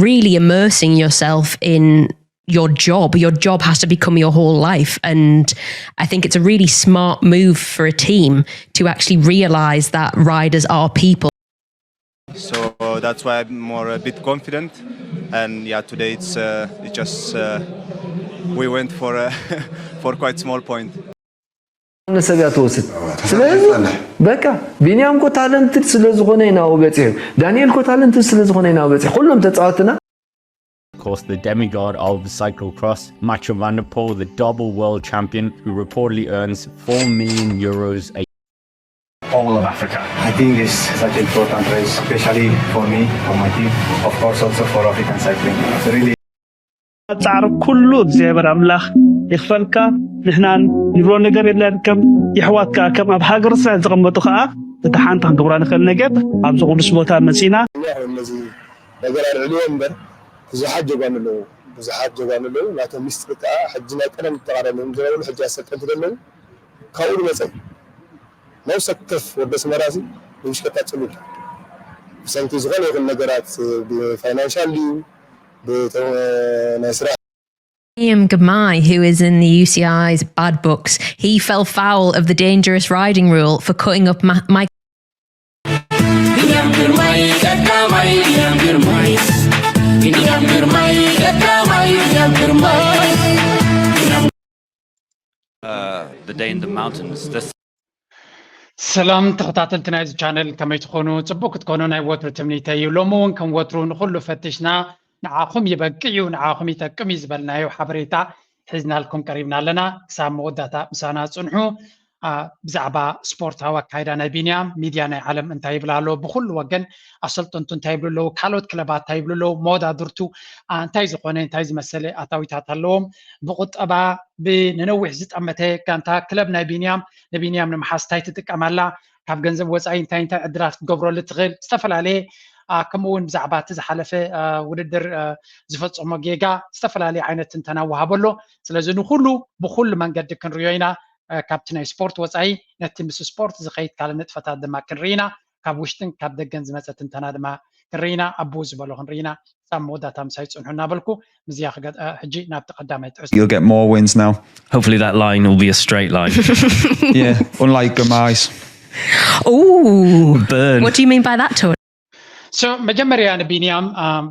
Really immersing yourself in your job. Your job has to become your whole life. And I think it's a really smart move for a team to actually realize that riders are people. So that's why I'm more a bit confident. And yeah, today it's uh, it just uh, we went for uh, for quite small point. ንሰብ እያ ትወስድ። ስለዚ በቃ ቢንያም ኮ ታለንትድ ስለ ዝኾነ ኢና በፂሑ፣ ዳንኤል ኮ ታለንትድ ስለ ዝኾነ ኢና በፂሑ። ኩሎም ተፃወትና Of course, the demigod of cyclocross, Mathieu van der Poel, the double world champion who reportedly earns four million euros a all of Africa. I think it's such an important race, especially for me, for my team, of course also for African cycling. It's really ጻዕሪ ኩሉ እግዚኣብሔር ኣምላኽ ይኽፈልካ። ንሕናን ንብሎ ነገር የለን ከም የሕዋትካ ከም ኣብ ሃገር እስራኤል ዝቐመጡ ከዓ እቲ ሓንቲ ክንገብራ ንኽእል ነገር ኣብዚ ቅዱስ ቦታ መጺና ነዚ ነገር ኣልዕልዎ እምበር ብዙሓት ጀጋኑ ኣለዉ። ብዙሓት ጀጋኑ ኣለዉ። ናቶም ሚስጥር ከዓ ሕጂ ናይ ቀደም ተቓዳሚ እዮም ዝነበሩ፣ ሕጂ ኣሰልጠንቲ ዘለዉ። ካብኡ ዝመፀ እዩ። ነብሰ ወከፍ ወዲ ኣስመራ እዚ ብብሽከታ ፅሉል ብሰንኪ ዝኾነ ይኹን ነገራት ብፋይናንሻል ድዩ ብናይ ስራሕ Liam Girmay, who is in the U C I's bad books, he fell foul of the dangerous riding rule for cutting up Ma- Michael. Uh, the day in the mountains. This ሰላም ተኸታተልቲ ናይዚ ቻነል ከመይ ትኾኑ? ጽቡቅ ክትኮኑ ናይ ወትሩ ትምኒተይ እዩ። ሎሚ እውን ከም ወትሩ ንኹሉ ፈቲሽና ንዓኹም ይበቅዕ እዩ ንዓኹም ይጠቅም እዩ ዝበልናዮ ሓበሬታ ሒዝናልኩም ቀሪብና ኣለና። ክሳብ መወዳእታ ምሳና ጽንሑ። ብዛዕባ ስፖርታዊ ኣካይዳ ናይ ቢንያም ሚድያ ናይ ዓለም እንታይ ይብል ኣሎ? ብኩሉ ወገን ኣሰልጠንቱ እንታይ ይብሉ ኣለዉ? ካልኦት ክለባት እንታይ ይብሉ ኣለዉ? መወዳድርቱ እንታይ ዝኾነ እንታይ ዝመሰለ ኣታዊታት ኣለዎም? ብቁጠባ ብንነዊሕ ዝጠመተ ጋንታ ክለብ ናይ ቢንያም ንቢንያም ንምሓዝ እንታይ ትጥቀም ኣላ? ካብ ገንዘብ ወፃኢ እንታይ እንታይ ዕድላት ክትገብረሉ ትኽእል? ዝተፈላለየ ከምኡ እውን ብዛዕባ እቲ ዝሓለፈ ውድድር ዝፈፀሞ ጌጋ ዝተፈላለየ ዓይነት ትንተና ወሃበሎ። ስለዚ ንኩሉ ብኩሉ መንገዲ ክንሪዮ ኢና። ካብቲ ናይ ስፖርት ወፃኢ ነቲ ምስ ስፖርት ዝኸይድ ካልእ ንጥፈታት ድማ ክንርኢ ኢና። ካብ ውሽጥን ካብ ደገን ዝመፀ ትንተና ድማ ክንርኢ ኢና። ኣቦ ዝበሎ ክንርኢ ኢና። ክሳብ መወዳእታ ምሳይ ፅንሑ እናበልኩ ምስዚኣ ሕጂ ናብቲ ቀዳማይ ትሕዝቶ። You'll get more wins now. Hopefully that line will be a straight line. Yeah, unlike Girmay's. Ooh. Burn. What do you mean by that, Tori? So መጀመርያ ንቢንያም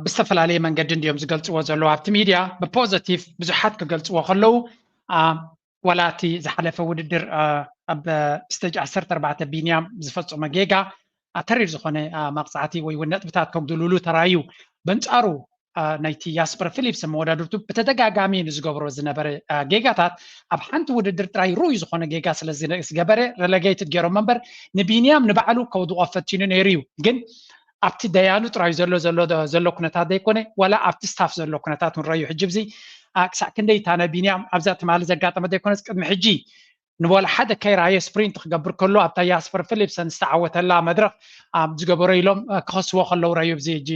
ብዝተፈላለየ መንገዲ እንዲዮም ዝገልፅዎ ዘለዉ ኣብቲ ሚድያ ብፖዘቲቭ ብዙሓት ክገልፅዎ ከለዉ ዋላ እቲ ዝሓለፈ ውድድር ኣብ ስቴጅ ዓሰርተ ኣርባዕተ ቢንያም ዝፈፀሞ ጌጋ ተሪር ዝኾነ መቕፃዕቲ ወይ እውን ነጥብታት ከጉድልሉ ተራዩ። በንፃሩ ናይቲ ያስፐር ፊሊፕስ መወዳድርቱ ብተደጋጋሚ ንዝገብሮ ዝነበረ ጌጋታት ኣብ ሓንቲ ውድድር ጥራይ ርኡይ ዝኾነ ጌጋ ስለ ዝገበረ ረለጌትድ ገይሮም እምበር ንቢንያም ንባዕሉ ከውድቖ ፈቲኑ ነይሩ እዩ። ግን ኣብቲ ደያኑ ጥራይ ዘሎ ዘሎ ዘሎ ኩነታት ዘይኮነ ዋላ ኣብቲ ስታፍ ዘሎ ኩነታት ንረዩ። ሕጂ ብዚ ክሳዕ ክንደይ እታ ናይ ቢንያም ኣብዛ ትማሊ ዘጋጠመ ዘይኮነስ ቅድሚ ሕጂ ንወላ ሓደ ከይረኣየ ስፕሪንት ክገብር ከሎ ኣብታ ያስፐር ፊሊፕሰን ዝተዓወተላ መድረኽ ዝገበሮ ኢሎም ክኸስዎ ከለዉ ረዩ። ብዚ ሕጂ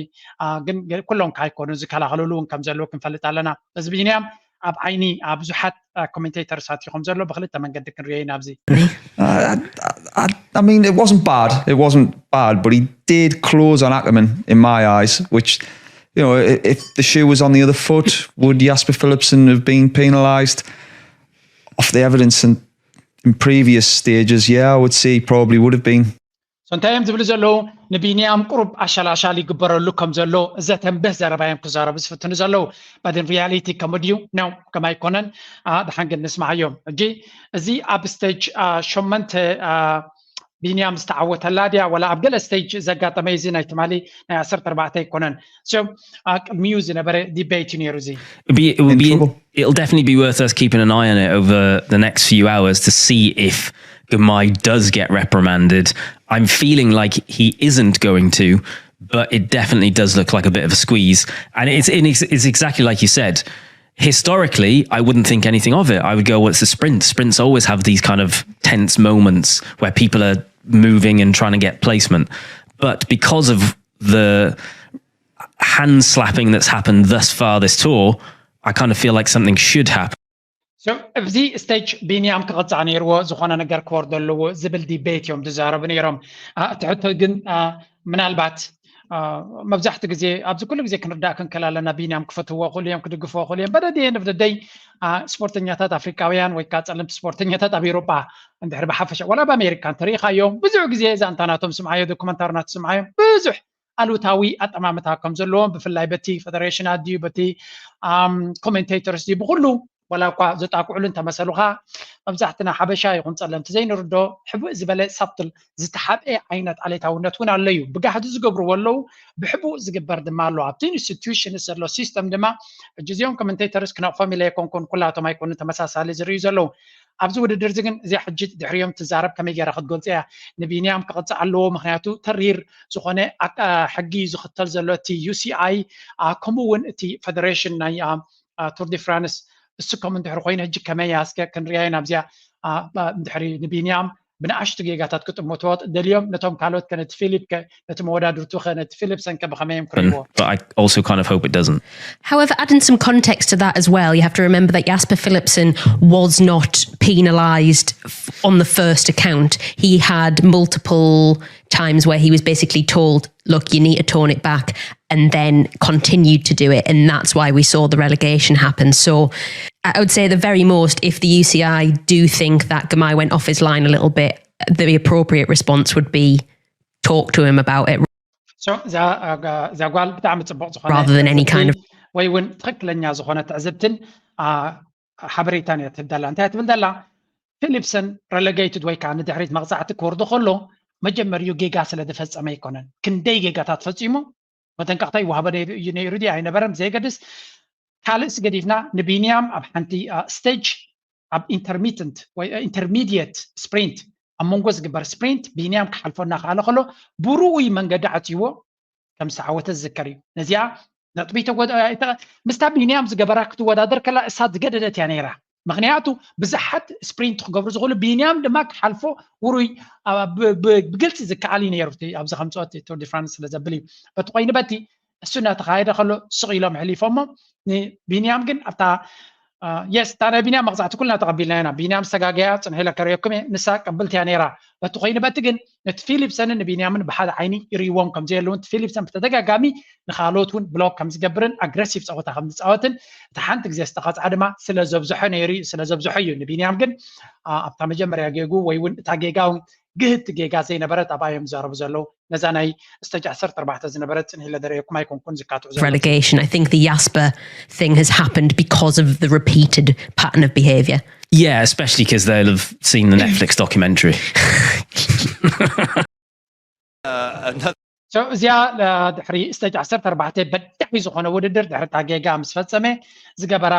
ግን ኩሎም ከይኮኑ ዝከላኸልሉ እውን ከም ዘለዉ ክንፈልጥ ኣለና። እዚ ቢንያም ኣብ ዓይኒ ብዙሓት ኮሜንቴተርሳት እዩ ከም ዘሎ ብክልተ መንገዲ ክንሪኦ ኢና ኣብዚ። I, I, I mean, it wasn't bad. It wasn't bad, but he did close on Ackerman in my eyes, which, you know, if the shoe was on the other foot, would Jasper Philipsen have been penalised? Off the evidence in, in previous stages, yeah, I would say he probably would have been. So እንታይ እዮም ዝብሉ ዘለዉ? ንቢንያም ቁሩብ ኣሻላሻል ይግበረሉ ከም ዘሎ ዘተንብህ ዘረባ እዮም ክዛረቡ ዝፍትኑ ዘለዉ። But in reality ከምኡ ድዩ? No፣ ከም ኣይኮነን። ደሓን ግን ንስማዓዮም። ሕጂ እዚ ኣብ ስቴጅ ሸመንተ ቢንያም ዝተዓወተላ ድያ ዋላ ኣብ ገለ ስቴጅ ዘጋጠመ እዚ ናይ ትማሊ ናይ ዓሰርተ ኣርባዕተ ኣይኮነን። So ቅድሚኡ ዝነበረ ዲቤት እዩ ነይሩ እዚ። It'll definitely be worth us keeping an eye on it over the next few hours to see if Girmay does get reprimanded. I'm feeling like he isn't going to, but it definitely does look like a bit of a squeeze. And it's, it's, it's exactly like you said. Historically, I wouldn't think anything of it. I would go, well, it's a sprint. Sprints always have these kind of tense moments where people are moving and trying to get placement. But because of the hand slapping that's happened thus far this tour, I kind of feel like something should happen. So ኣብዚ ስቴጅ ቢንያም ክቕፃዕ ነይርዎ ዝኾነ ነገር ክወርዶ ኣለዎ ዝብል ዲቤት እዮም ዝዛረቡ ነይሮም። እቲ ሕቶ ግን ምናልባት መብዛሕትኡ ግዜ ኣብዚ ኩሉ ግዜ ክንርዳእ ክንክእል ኣለና። ቢንያም ክፈትዎ ክእሉ እዮም፣ ክድግፍዎ ክእሉ እዮም። በደድየን ብደደይ ስፖርተኛታት ኣፍሪካውያን ወይ ከዓ ፀለምቲ ስፖርተኛታት ኣብ ኤውሮጳ እንድሕር ብሓፈሻ ዋላ ኣብ ኣሜሪካ እንተሪኢኻዮም ብዙሕ ግዜ ዛንታ ናቶም ስምዓዮ፣ ዶኩመንታሪ ናቱ ስምዓዮ ብዙሕ ኣሉታዊ ኣጠማምታ ከም ዘለዎም ብፍላይ በቲ ፌደሬሽናት ድዩ በቲ ኮሜንቴተርስ ድዩ ብኩሉ ዋላ እኳ ዘጣቅዑሉ እንተመሰሉኻ መብዛሕትና ሓበሻ ይኹን ፀለምቲ ዘይንርዶ ሕቡእ ዝበለ ሳብትል ዝተሓብኤ ዓይነት ዓሌታውነት እውን ኣሎ እዩ። ብጋህዲ ዝገብርዎ ኣለዉ፣ ብሕቡእ ዝግበር ድማ ኣሎ። ኣብቲ ኢንስቲትዩሽንስ ዘሎ ሲስተም ድማ ሕጂ እዚኦም ኮሜንቴተርስ ክነቕፎም ኢለ ኣይኮንኩን፣ ኩላቶም ኣይኮኑን ተመሳሳሊ ዝርእዩ ዘለዉ። ኣብዚ ውድድር እዚ ግን እዚኣ ሕጂ ድሕሪኦም ትዛረብ ከመይ ገይራ ክትገልፆ እያ። ንቢንያም ክቕፃዕ ኣለዎ፣ ምክንያቱ ተሪር ዝኾነ ኣቃ- ሕጊ እዩ ዝኽተል ዘሎ እቲ ዩ ሲ ኣይ፣ ከምኡ እውን እቲ ፌደሬሽን ናይ ቱር ዲ ፍራንስ። እሱ ከም እንድሕሪ ኮይኑ ሕጂ ከመይ እያ እስከ ክንሪኣ ኢና። ኣብዚኣ እንድሕሪ ንቢንያም ብንኣሽቱ ጌጋታት ክጥምትዎ ደልዮም ነቶም ካልኦት ከ ነቲ ፊሊፕ ከ ነቲ መወዳድርቱ ከ ነቲ ፊሊፕሰን ከ ብኸመይ እዮም ክርእይዎ? But I also kind of hope it doesn't. However, adding some context to that as well, you have to remember that Jasper Philipsen was not penalised f- on the first account. He had multiple times where he was basically told, look, you need to tone it back, and then continued to do it. And that's why we saw the relegation happen. So I would say, at the very most, if the U C I do think that Girmay went off his line a little bit, the appropriate response would be talk to him about it. So እዛ ጓል ብጣዕሚ ፅቡቅ ዝኾነ rather than any kind of ወይ እውን ትክክለኛ ዝኾነ ትዕዝብትን ሓበሬታን እያ ትህብ ዘላ። እንታይ ትብል ዘላ? ፊሊፕሰን ረለጌይትድ ወይ ከዓ ንድሕሪት መቕፃዕቲ ክወርዶ ከሎ መጀመሪኡ ጌጋ ስለ ዝፈፀመ ኣይኮነን። ክንደይ ጌጋታት ፈፂሙ መጠንቀቕታ ይወሃቦ እዩ ነይሩ ድዩ ኣይነበረን ብዘየገድስ፣ ካልእስ ገዲፍና ንቢንያም ኣብ ሓንቲ ስቴጅ ኣብ ኢንተርሚተንት ወይ ኢንተርሚዲየት ስፕሪንት ኣብ መንጎ ዝግበር ስፕሪንት ቢንያም ክሓልፎ እናኸኣለ ከሎ ብርኡይ መንገዲ ዓፅይዎ ከም ዝተዓወተ ዝዝከር እዩ። ነዚኣ ነጥቢ ምስታ ቢንያም ዝገበራ ክትወዳደር ከላ እሳ ዝገደደት እያ ነይራ። ምክንያቱ ብዙሓት ስፕሪንት ክገብሩ ዝኽእሉ ቢንያም ድማ ክሓልፎ ውሩይ ብግልፂ ዝከኣል እዩ ነይሩ። ኣብዚ ከምፅኦ ቱር ዲ ፍራንስ ስለ ዘብል እዩ። በቲ ኮይኑ በቲ እሱ እናተኻየደ ከሎ ስቕ ኢሎም ሕሊፎሞ። ንቢንያም ግን ኣብታ የስ እታ ናይ ቢንያም መቕፃዕቲ ኩልና ተቐቢልና ኢና። ቢንያም ዝተጋገያ ፅንሕ ኢለ ከርእየኩም እየ፣ ንሳ ቀብልቲ እያ ነይራ። በቲ ኮይኑ በቲ ግን ነቲ ፊሊፕሰንን ንቢንያምን ብሓደ ዓይኒ ይርእይዎም ከም ዘየለውን እቲ ፊሊፕሰን ብተደጋጋሚ ንኻልኦት እውን ብሎክ ከም ዝገብርን ኣግረሲቭ ፀወታ ከም ዝፃወትን እቲ ሓንቲ ግዜ ዝተቐፅዓ ድማ ስለ ዘብዝሖ ነይሩ እዩ፣ ስለ ዘብዝሖ እዩ። ንቢንያም ግን ኣብታ መጀመርያ ጌጉ ወይ እውን እታ ጌጋ እውን ግህድቲ ጌጋ ዘይነበረት ኣብኣ እዮም ዝዛረቡ ዘለዉ። ነዛ ናይ ስተጅ ዓሰርተ ኣርባዕተ ዝነበረት ፅንሕ ኢለ ደረየኩም ኣይኮንኩን ዝካትዑ ዘሎ። Relegation. I think the Jasper thing has happened because of the repeated pattern of behaviour. Yeah, especially because they'll have seen the Netflix documentary. So እዚኣ ድሕሪ ስተጅ ዓሰርተ ኣርባዕተ በዳሒ ዝኾነ ውድድር ድሕሪ እታ ጌጋ ምስ ፈፀመ ዝገበራ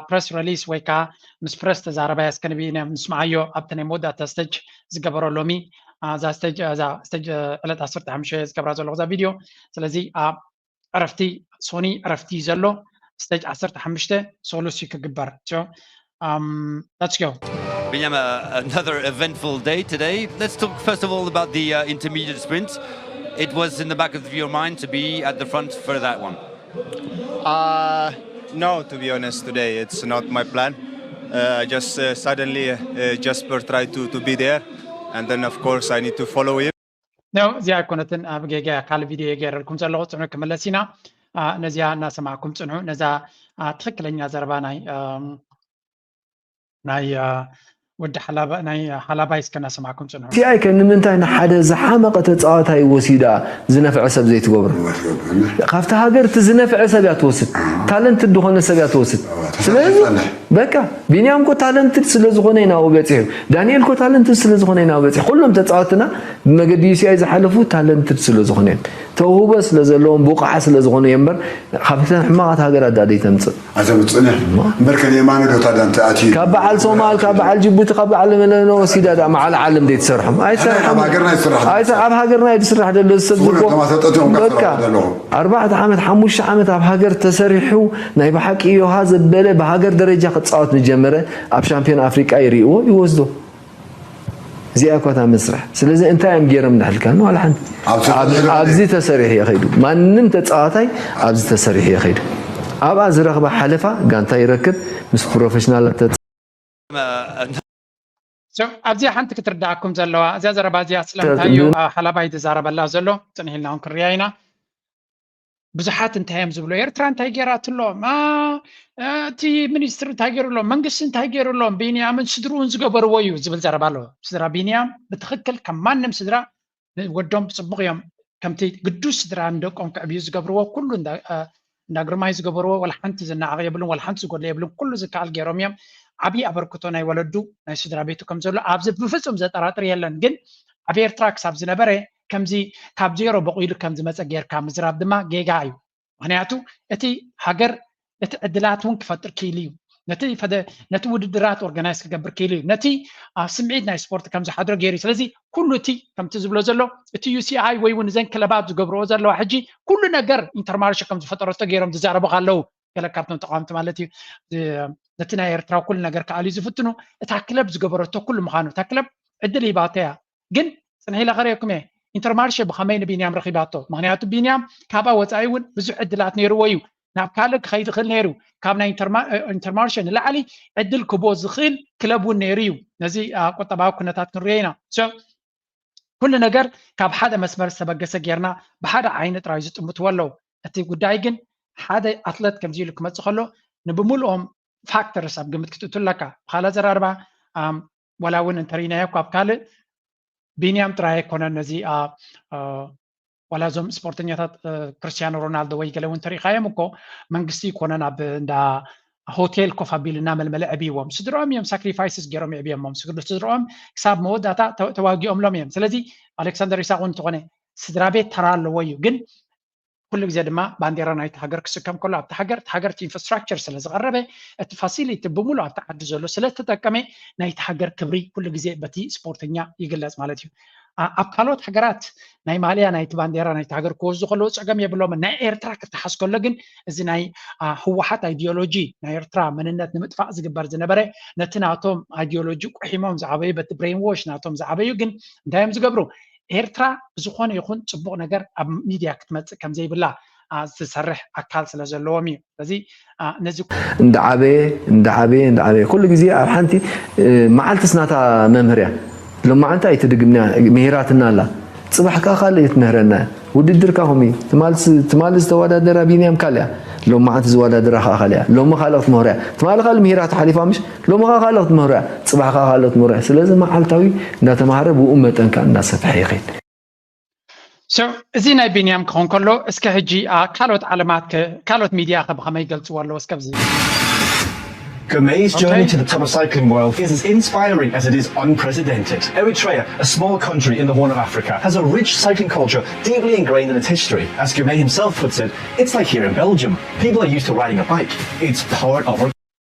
ፕረስ ሪሊስ ወይ ከዓ ምስ ፕረስ ተዛረባያ እስከ ንቢንያም ንስምዓዮ። ኣብቲ ናይ መወዳእታ ስተጅ ዝገበሮ ሎሚ እዛ ስተጅ ዕለት ዓሰርተ ሓሙሽተ ዝገብራ ዘለኹ እዛ ቪድዮ። ስለዚ ኣብ ዕረፍቲ ሶኒ ዕረፍቲ ዘሎ ስተጅ ዓሰርተ ሓሙሽተ ሶሉሲ ክግበር። Let's go. Binyam, uh, another eventful day today. Let's talk first of all about the uh, intermediate sprint. It was in the back of your mind to be at the front for that one? Uh, no, to be honest, today it's not my plan. Uh, I just uh, suddenly uh, Jasper tried to, to be there, and then of course I need to follow him. ነው እዚኣ ኣይኮነትን ኣብ ጌጋ ካልእ ቪድዮ የገረልኩም ዘለኹ ጽንሑ ክመለስ ኢና። ነዚኣ እናሰማዕኩም ጽንሑ። ነዛ ትኽክለኛ ዘረባ ናይ ናይ ወዲ ሓላባይ እስከ እናሰማዕኩም ጽንሑ። ሲኣይ ከ ንምንታይ ንሓደ ዝሓመቐ ተጻዋታይ ወሲዳ ዝነፍዐ ሰብ ዘይትገብሮ? ካብቲ ሃገር እቲ ዝነፍዐ ሰብ እያ ትወስድ፣ ታለንትድ ዝኾነ ሰብ እያ ትወስድ። ስለዚ በቃ ቢንያም ኮ ታለንትድ ስለ ዝኾነ እዩ ናብኡ በጺሑ። ዳንኤል ኮ ታለንትድ ስለ ዝኾነ እዩ ናብኡ በጺሑ። ኩሎም ተጻወትና ብመገዲ ዩሲኣይ ዝሓለፉ ታለንትድ ስለ ዝኾነ እዮም። ተውህቦ ስለ ዘለዎም ብቑዓት ስለ ዝኾኑ እዮም እምበር ካብተን ሕማቓት ሃገራት ደኣ ደይተምጽእ። ኣይተምጽእን እምበር ከን የማነ ዶ ታዳ እንተ ኣትዩ ካብ በዓል ሶማል ካብ በዓል ጅቡቲ ካብ በዓል መለኖ ወሲዳ ደኣ መዓል ዓለም ደይትሰርሖም ኣይትሰርሖም። ኣብ ሃገርና እዩ ዝስራሕ ዘሎ ሰብ ዝኮ በቃ ኣርባዕተ ዓመት ሓሙሽተ ዓመት ኣብ ሃገር ተሰሪሑ ናይ ብሓቂ ዮሃ ዘበለ ብሃገር ደረጃ ክጻወት ንጀመረ ኣብ ሻምፒዮን ኣፍሪቃ ይርእዎ ይወስዶ። እዚኣ እኳ እታ መስርሕ ስለዚ እንታይ እዮም ገይሮም ንሕልካ ዋላ ሓንቲ ኣብዚ ተሰሪሑ እየ ከይዱ ማንም ተፃዋታይ ኣብዚ ተሰሪሑ እየ ከይዱ ኣብኣ ዝረኽባ ሓለፋ ጋንታ ይረክብ ምስ ፕሮፌሽናል ኣብዚኣ ሓንቲ ክትርዳኣኩም ዘለዋ እዚኣ ዘረባ እዚኣ ስለምንታይ እዩ ሓላባይ ዝዛረበላ ዘሎ ፅንሒልና እውን ክርያ ኢና። ብዙሓት እንታይ እዮም ዝብሉ? ኤርትራ እንታይ ገይራትሎም? እቲ ሚኒስትሪ እንታይ ገይሩሎም? መንግስቲ እንታይ ገይሩሎም? ቢንያምን ስድርኡን ዝገበርዎ እዩ ዝብል ዘረባ ኣሎ። ስድራ ቢንያም ብትኽክል ከም ማንም ስድራ ወዶም ብፅቡቕ እዮም። ከምቲ ግዱስ ስድራ ንደቆም ከዕብዩ ዝገብርዎ ኩሉ እንዳ ግርማይ ዝገበርዎ ወላ ሓንቲ ዝነዓቕ የብሉን፣ ወላ ሓንቲ ዝጎድለ የብሉን። ኩሉ ዝከኣል ገይሮም እዮም። ዓብዪ ኣበርክቶ ናይ ወለዱ ናይ ስድራ ቤቱ ከም ዘሎ ኣብዚ ብፍፁም ዘጠራጥር የለን። ግን ኣብ ኤርትራ ክሳብ ዝነበረ ከምዚ ካብ ዜሮ በቑሉ ከም ዝመፀ ጌርካ ምዝራብ ድማ ጌጋ እዩ። ምክንያቱ እቲ ሃገር እቲ ዕድላት እውን ክፈጥር ክኢሉ እዩ። ነቲ ውድድራት ኦርጋናይዝ ክገብር ክኢሉ እዩ። ነቲ ስምዒት ናይ ስፖርት ከም ዝሓድሮ ገይሩ እዩ። ስለዚ ኩሉ እቲ ከምቲ ዝብሎ ዘሎ እቲ ዩ ሲ ኣይ ወይ እውን እዘን ክለባት ዝገብርኦ ዘለዋ ሕጂ ኩሉ ነገር ኢንተርማርሽ ከም ዝፈጠረቶ ገይሮም ዝዛረቡ ኣለዉ። ገለ ካብቶም ተቃወምቲ ማለት እዩ። ነቲ ናይ ኤርትራ ኩሉ ነገር ክኣልዩ ዝፍትኑ እታ ክለብ ዝገበረቶ ኩሉ ምዃኑ እታ ክለብ ዕድል ሂባቶ እያ። ግን ፅንሒ ኢለ ከርእየኩም እየ ኢንተርማርሽ ብኸመይ ንቢንያም ረኺባቶ። ምክንያቱ ቢንያም ካብኣ ወፃኢ እውን ብዙሕ ዕድላት ነይርዎ እዩ። ናብ ካልእ ክኸይድ ይኽእል ነይሩ። ካብ ናይ ኢንተርማርሽ ንላዕሊ ዕድል ክቦ ዝኽእል ክለብ እውን ነይሩ እዩ። ነዚ ቁጠባዊ ኩነታት ክንሪኦ ኢና። ኩሉ ነገር ካብ ሓደ መስመር ዝተበገሰ ጌርና ብሓደ ዓይኒ ጥራይ ዝጥምትዎ ኣለዉ። እቲ ጉዳይ ግን ሓደ ኣትለት ከምዚ ኢሉ ክመፅእ ከሎ ንብምልኦም ፋክተርስ ኣብ ግምት ክትእቱ ኣለካ። ብካልእ ኣዘራርባ ዋላ እውን እንተርኢናዮ ካብ ካልእ ቢንያም ጥራይ ኣይኮነን ነዚ ዋላ እዞም ስፖርተኛታት ክርስቲያኖ ሮናልዶ ወይ ገለ እውን ተሪኢኻዮም እኮ መንግስቲ ይኮነን ኣብ እንዳ ሆቴል ኮፍ ኣቢሉ እናመልመለ ዕብይዎም። ስድርኦም እዮም ሳክሪፋይስስ ገይሮም የዕብዮሞም። ስድርኦም ክሳብ መወዳእታ ተዋጊኦምሎም እዮም። ስለዚ ኣሌክሳንደር ኢሳቅ እውን እንተኾነ ስድራ ቤት ተራ ኣለዎ እዩ። ግን ኩሉ ግዜ ድማ ባንዴራ ናይቲ ሃገር ክስከም ከሎ ኣብቲ ሃገር እቲ ሃገር እቲ ኢንፍራስትራክቸር ስለ ዝቐረበ እቲ ፋሲሊቲ ብምሉእ ኣብቲ ዓዲ ዘሎ ስለ ዝተጠቀመ ናይቲ ሃገር ክብሪ ኩሉ ግዜ በቲ ስፖርተኛ ይግለጽ ማለት እዩ። ኣብ ካልኦት ሃገራት ናይ ማልያ ናይቲ ባንዴራ ናይቲ ሃገር ክወስዱ ከለዉ ጸገም የብሎምን። ናይ ኤርትራ ክተሓዝ ከሎ ግን እዚ ናይ ህወሓት ኣይዲዮሎጂ ናይ ኤርትራ መንነት ንምጥፋእ ዝግበር ዝነበረ ነቲ ናቶም ኣይዲዮሎጂ ቁሒሞም ዝዓበዩ በቲ ብሬን ዎሽ ናቶም ዝዓበዩ ግን እንታይ እዮም ዝገብሩ? ኤርትራ ብዝኾነ ይኹን ጽቡቕ ነገር ኣብ ሚድያ ክትመጽእ ከም ዘይብላ ዝሰርሕ ኣካል ስለ ዘለዎም እዩ። ስለዚ ነዚ እንዳዓበየ እንዳዓበየ እንዳዓበየ ኩሉ ግዜ ኣብ ሓንቲ መዓልትስ ናታ መምህር እያ። ሎማዓንቲ ኣይትድግምና ምሂራትና ኣላ። ፅባሕ ከዓ ካልእ ትምህረና እያ። ውድድር ካኹም እዩ። ትማሊ ዝተወዳደራ ቢንያም ካልእ እያ። ሎማዓንቲ ዝወዳደራ ከዓ ካልእ እያ። ሎሚ ካልእ ክትምህሮ እያ። ትማሊ ካልእ ምሂራ ተሓሊፋ ምሽ ሎሚ ከዓ ካልእ ክትምህሮ እያ። ፅባሕ ከዓ ካልእ ክትምህሮ እያ። ስለዚ መዓልታዊ እንዳተማሃረ ብኡ መጠን ከዓ እንዳሰፍሐ ይኸይድ። So እዚ ናይ ቢንያም ክኾን ከሎ እስከ ሕጂ ካልኦት ዓለማት ካልኦት ሚድያ ከ ብኸመይ ይገልፅዎ ኣለዎ እስከ ኣብዚ Gume's journey to the top of cycling world is as inspiring as it is unprecedented. Eritrea, a small country in the Horn of Africa, has a rich cycling culture deeply ingrained in its history. As Gume himself puts it, it's like here in Belgium. People are used to riding a bike. It's part of our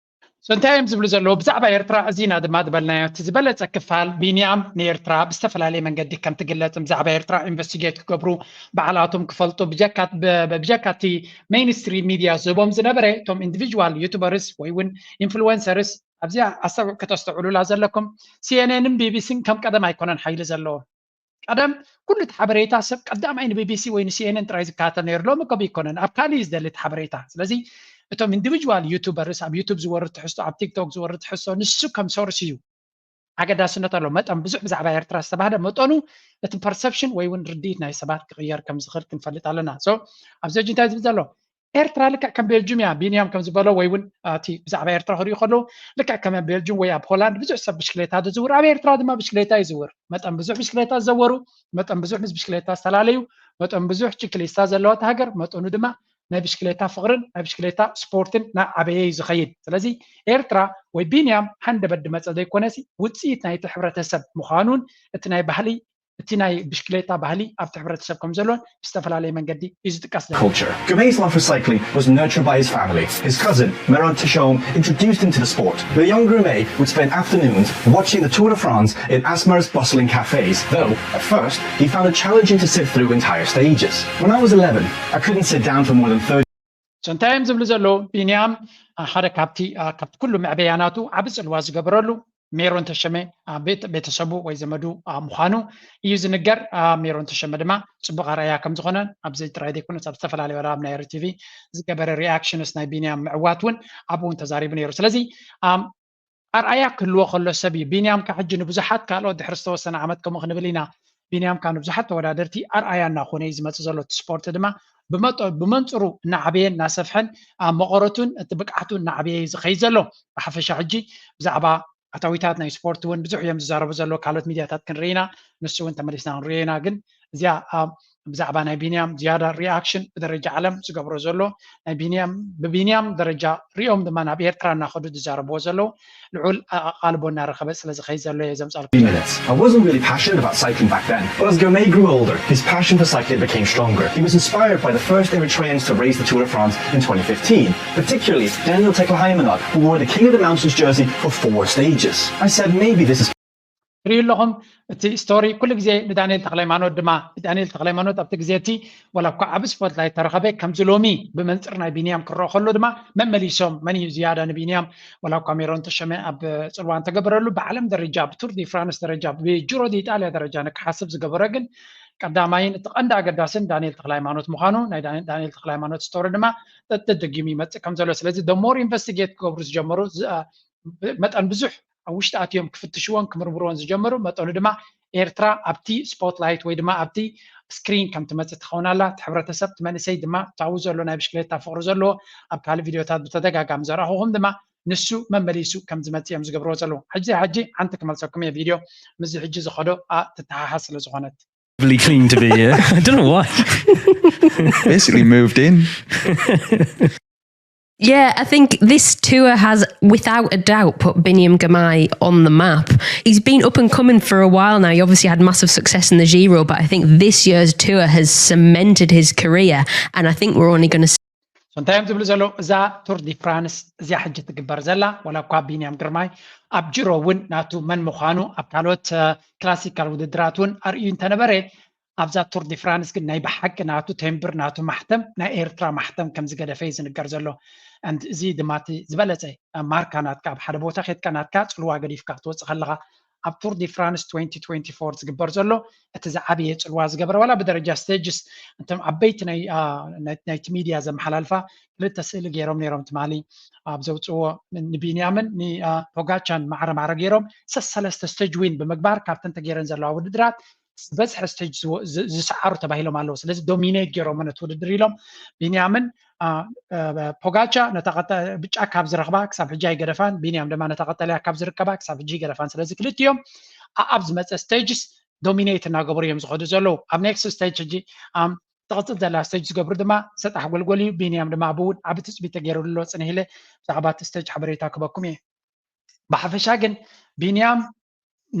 So እንታይ እዮም ዝብሉ ዘለዉ ብዛዕባ ኤርትራ? እዚና ድማ ዝበልናዮ እቲ ዝበለፀ ክፋል ቢንያም ንኤርትራ ብዝተፈላለየ መንገዲ ከም ትግለፅን ብዛዕባ ኤርትራ ኢንቨስቲጌት ክገብሩ ባዕላቶም ክፈልጡ ብጀካ እቲ ሜይንስትሪም ሚድያ ዝህቦም ዝነበረ እቶም ኢንዲቪጅዋል ዩቱበርስ ወይ እውን ኢንፍሉወንሰርስ ኣብዚኣ ኣስተውዕ ከተስተውዕሉላ ዘለኩም። ሲኤንኤንን ቢቢሲን ከም ቀደም ኣይኮነን ሓይሊ ዘለዎም። ቀደም ኩሉ እቲ ሓበሬታ ሰብ ቀዳማይ ንቢቢሲ ወይ ንሲኤንኤን ጥራይ ዝከታተል ነይሩ። ሎሚ ከ ይኮነን ኣብ ካልእ እዩ ዝደሊ እቲ ሓበሬታ። ስለዚ እቶም ኢንዲቪጅዋል ዩቱበርስ ኣብ ዩቱብ ዝወርድ ትሕዝቶ ኣብ ቲክቶክ ዝወርድ ትሕዝቶ ንሱ ከም ሶርስ እዩ ኣገዳስነት ኣሎ። መጠን ብዙሕ ብዛዕባ ኤርትራ ዝተባህለ መጠኑ እቲ ፐርሰፕሽን ወይ እውን ርድኢት ናይ ሰባት ክቕየር ከም ዝኽእል ክንፈልጥ ኣለና። So ኣብዚ ሕጂ እንታይ ዝብል ዘሎ ኤርትራ ልክዕ ከም ቤልጁም እያ። ቢንያም ከም ዝበሎ ወይ እውን እቲ ብዛዕባ ኤርትራ ክሪኡ ከለዉ ልክዕ ከም ቤልጁም ወይ ኣብ ሆላንድ ብዙሕ ሰብ ብሽክሌታ ዝዝውር ኣብ ኤርትራ ድማ ብሽክሌታ ይዝውር። መጠን ብዙሕ ብሽክሌታ ዝዘወሩ መጠን ብዙሕ ምስ ብሽክሌታ ዝተፈላለዩ መጠን ብዙሕ ችክሊስታ ዘለዋ እታ ሃገር መጠኑ ድማ ናይ ብሽክሌታ ፍቕርን ናይ ብሽክሌታ ስፖርትን ናብ ዓበየ እዩ ዝኸይድ። ስለዚ ኤርትራ ወይ ቢንያም ሃንደበት ድመፀ ዘይኮነሲ ውፅኢት ናይቲ ሕብረተሰብ ምዃኑን እቲ ናይ ባህሊ እቲ ናይ ብሽክሌታ ባህሊ ኣብቲ ሕብረተሰብ ከም ዘሎን ብዝተፈላለየ መንገዲ እዩ ዝጥቀስ ዘሎ። Culture. Gume's love for cycling was nurtured by his family. His cousin, Meron Teshome, introduced him to the sport. The young Gume would spend afternoons watching the Tour de France in Asmar's bustling cafes, though, at first, he found it challenging to sit through entire stages. When I was eleven, I couldn't sit down for more than thirty So እንታይ እዮም ዝብሉ ዘለዉ? ቢንያም ሓደ ካብቲ ካብቲ ኩሉ መዕበያናቱ ዓቢ ጽልዋ ዝገበረሉ ሜሮን ተሸመ ቤተሰቡ ወይ ዘመዱ ምዃኑ እዩ ዝንገር። ሜሮን ተሸመ ድማ ጽቡቕ ኣርኣያ ከም ዝኾነ ኣብዚ ጥራይ ዘይኮነስ ኣብ ዝተፈላለዩ ኣብ ናይ ቲቪ ዝገበረ ሪኣክሽንስ ናይ ቢንያም ምዕዋት እውን ኣብኡ እውን ተዛሪቡ ነይሩ። ስለዚ ኣርኣያ ክህልዎ ከሎ ሰብ እዩ። ቢንያም ካብ ሕጂ ንብዙሓት ካልኦት ድሕሪ ዝተወሰነ ዓመት ከምኡ ክንብል ኢና ቢንያም ካብ ንብዙሓት ተወዳደርቲ ኣርኣያ እናኾነ እዩ ዝመፅእ ዘሎ። እቲ ስፖርት ድማ ብመጠ- ብመንፅሩ እናዓበየ እናሰፍሐን ኣብ መቐረቱን እቲ ብቅዓቱ እናዓበየ እዩ ዝኸይድ ዘሎ። ብሓፈሻ ሕጂ ብዛዕባ ኣታዊታት ናይ ስፖርት እውን ብዙሕ እዮም ዝዛረቡ ዘለዉ። ካልኦት ሚድያታት ክንርኢ ኢና፣ ንሱ እውን ተመሊስና ክንሪኦ ኢና። ግን እዚኣ ኣብ ብዛዕባ ናይ ቢንያም ዝያዳ ሪኣክሽን ብደረጃ ዓለም ዝገብሮ ዘሎ ናይ ቢንያም ብቢንያም ደረጃ ሪኦም ድማ ናብ ኤርትራ እናኸዱ ዝዛረብዎ ዘለዉ ልዑል ኣቓልቦ እናረኸበ ስለ ዝኸይድ ዘሎ እየ ዘምጻልኩም። Minutes. I wasn't really passionate about cycling back then, but as Girmay grew older, his passion for cycling became stronger. He was inspired by the first Eritreans to race the Tour de France in twenty fifteen, particularly Daniil Teklehaimanot, who wore the King of the Mountains jersey for four stages. I said, maybe this is ትሪኡ ኣለኹም እቲ ስቶሪ ኩሉ ግዜ ንዳንኤል ተክለሃይማኖት ድማ ዳንኤል ተክለሃይማኖት ኣብቲ ግዜ እቲ ዋላ እኳ ዓብ ስፖትላይት ተረኸበ ከምዚ ሎሚ ብመንፅር ናይ ቢንያም ክረኦ ከሎ ድማ መመሊሶም መን እዩ ዝያዳ ንቢንያም ዋላ እኳ ሜሮን ተሸመ ኣብ ፅልዋ እንተገበረሉ ብዓለም ደረጃ ብቱር ዲ ፍራንስ ደረጃ ብጅሮ ዲ ኢጣልያ ደረጃ ንክሓስብ ዝገበረ ግን ቀዳማይን እቲ ቀንዲ ኣገዳስን ዳንኤል ተክለሃይማኖት ምዃኑ ናይ ዳንኤል ተክለሃይማኖት ስቶሪ ድማ ተደጊሙ ይመፅእ ከም ዘሎ ስለዚ ደሞር ኢንቨስቲጌት ክገብሩ ዝጀመሩ መጠን ብዙሕ ኣብ ውሽጢ ኣትዮም ክፍትሽዎን ክምርምርዎን ዝጀመሩ መጠኑ ድማ ኤርትራ ኣብቲ ስፖትላይት ወይ ድማ ኣብቲ ስክሪን ከም ትመፅእ ትኸውን ኣላ እቲ ሕብረተሰብ እቲ መንእሰይ ድማ እታዊ ዘሎ ናይ ብሽክሌታ ፍቅሪ ዘለዎ ኣብ ካልእ ቪድዮታት ብተደጋጋሚ ዘረኣኹኹም ድማ ንሱ መመሊሱ ከም ዝመፅእ እዮም ዝገብርዎ ዘለዉ ሕጂ ሕጂ ሓንቲ ክመልሰኩም እየ ቪድዮ ምስዚ ሕጂ ዝኸዶ ትተሓሓዝ ስለ ዝኾነት Really clean to be here. I don't know why. Basically moved in. Yeah, I think this tour has, without a doubt, put Biniam Girmay on the map. He's been up and coming for a while now. He obviously had massive success in the Giro, but I think this year's tour has cemented his career, and I think we're only going to see. እንታይ እዮም ዝብሉ ዘለዉ እዛ ቱር ዲ ፍራንስ እዚኣ ሕጂ ትግበር ዘላ ዋላ እኳ ቢንያም ግርማይ ኣብ ጅሮ እውን ናቱ መን ምዃኑ ኣብ ካልኦት ክላሲካል ውድድራት እውን ኣርእዩ እንተነበረ ኣብዛ ቱር ዲ ፍራንስ ግን ናይ ብሓቂ ናቱ ቴምብር ናቱ ማሕተም ናይ ኤርትራ ማሕተም ከም ዝገደፈ እዩ ዝንገር ዘሎ። And እዚ ድማ እቲ ዝበለፀ ማርካ ናትካ ኣብ ሓደ ቦታ ኬድካ ናትካ ፅልዋ ገዲፍካ ክትወፅእ ከለካ ኣብ ቱር ዲ ፍራንስ twenty twenty-four ዝግበር ዘሎ እቲ ዝዓበየ ፅልዋ ዝገበረ ዋላ ብደረጃ ስቴጅስ እቶም ዓበይቲ ናይ ናይቲ ሚድያ ዘመሓላልፋ ክልተ ስእሊ ገይሮም ነይሮም ትማሊ ኣብ ዘውፅዎ ንቢንያምን ንፖጋቻን ማዕረ ማዕረ ገይሮም ሰሰለስተ ስቴጅ ዊን ብምግባር ካብተን ተገይረን ዘለዋ ውድድራት ዝበዝሐ ስቴጅ ዝሰዓሩ ተባሂሎም ኣለዉ ስለዚ ዶሚኔት ገይሮም ነቲ ውድድር ኢሎም ቢንያምን ፖጋቻ ነታ ብጫ ካብ ዝረኽባ ክሳብ ሕጂ ኣይገደፋን ቢንያም ድማ ነታ ቀጠልያ ካብ ዝርከባ ክሳብ ሕጂ ይገደፋን ስለዚ ክልቲኦም ኣብ ዝመፀ ስቴጅስ ዶሚኔት እናገበሩ እዮም ዝኸዱ ዘለዉ ኣብ ኔክስት ስቴጅ ሕጂ ትቕፅል ዘላ ስቴጅ ዝገብሩ ድማ ሰጣሕ ጎልጎል እዩ ቢንያም ድማ ብውን ዓቢ ትፅቢት ተገይሩሉ ኣሎ ፅንሂለ ብዛዕባ እቲ ስቴጅ ሓበሬታ ክበኩም እየ ብሓፈሻ ግን ቢንያም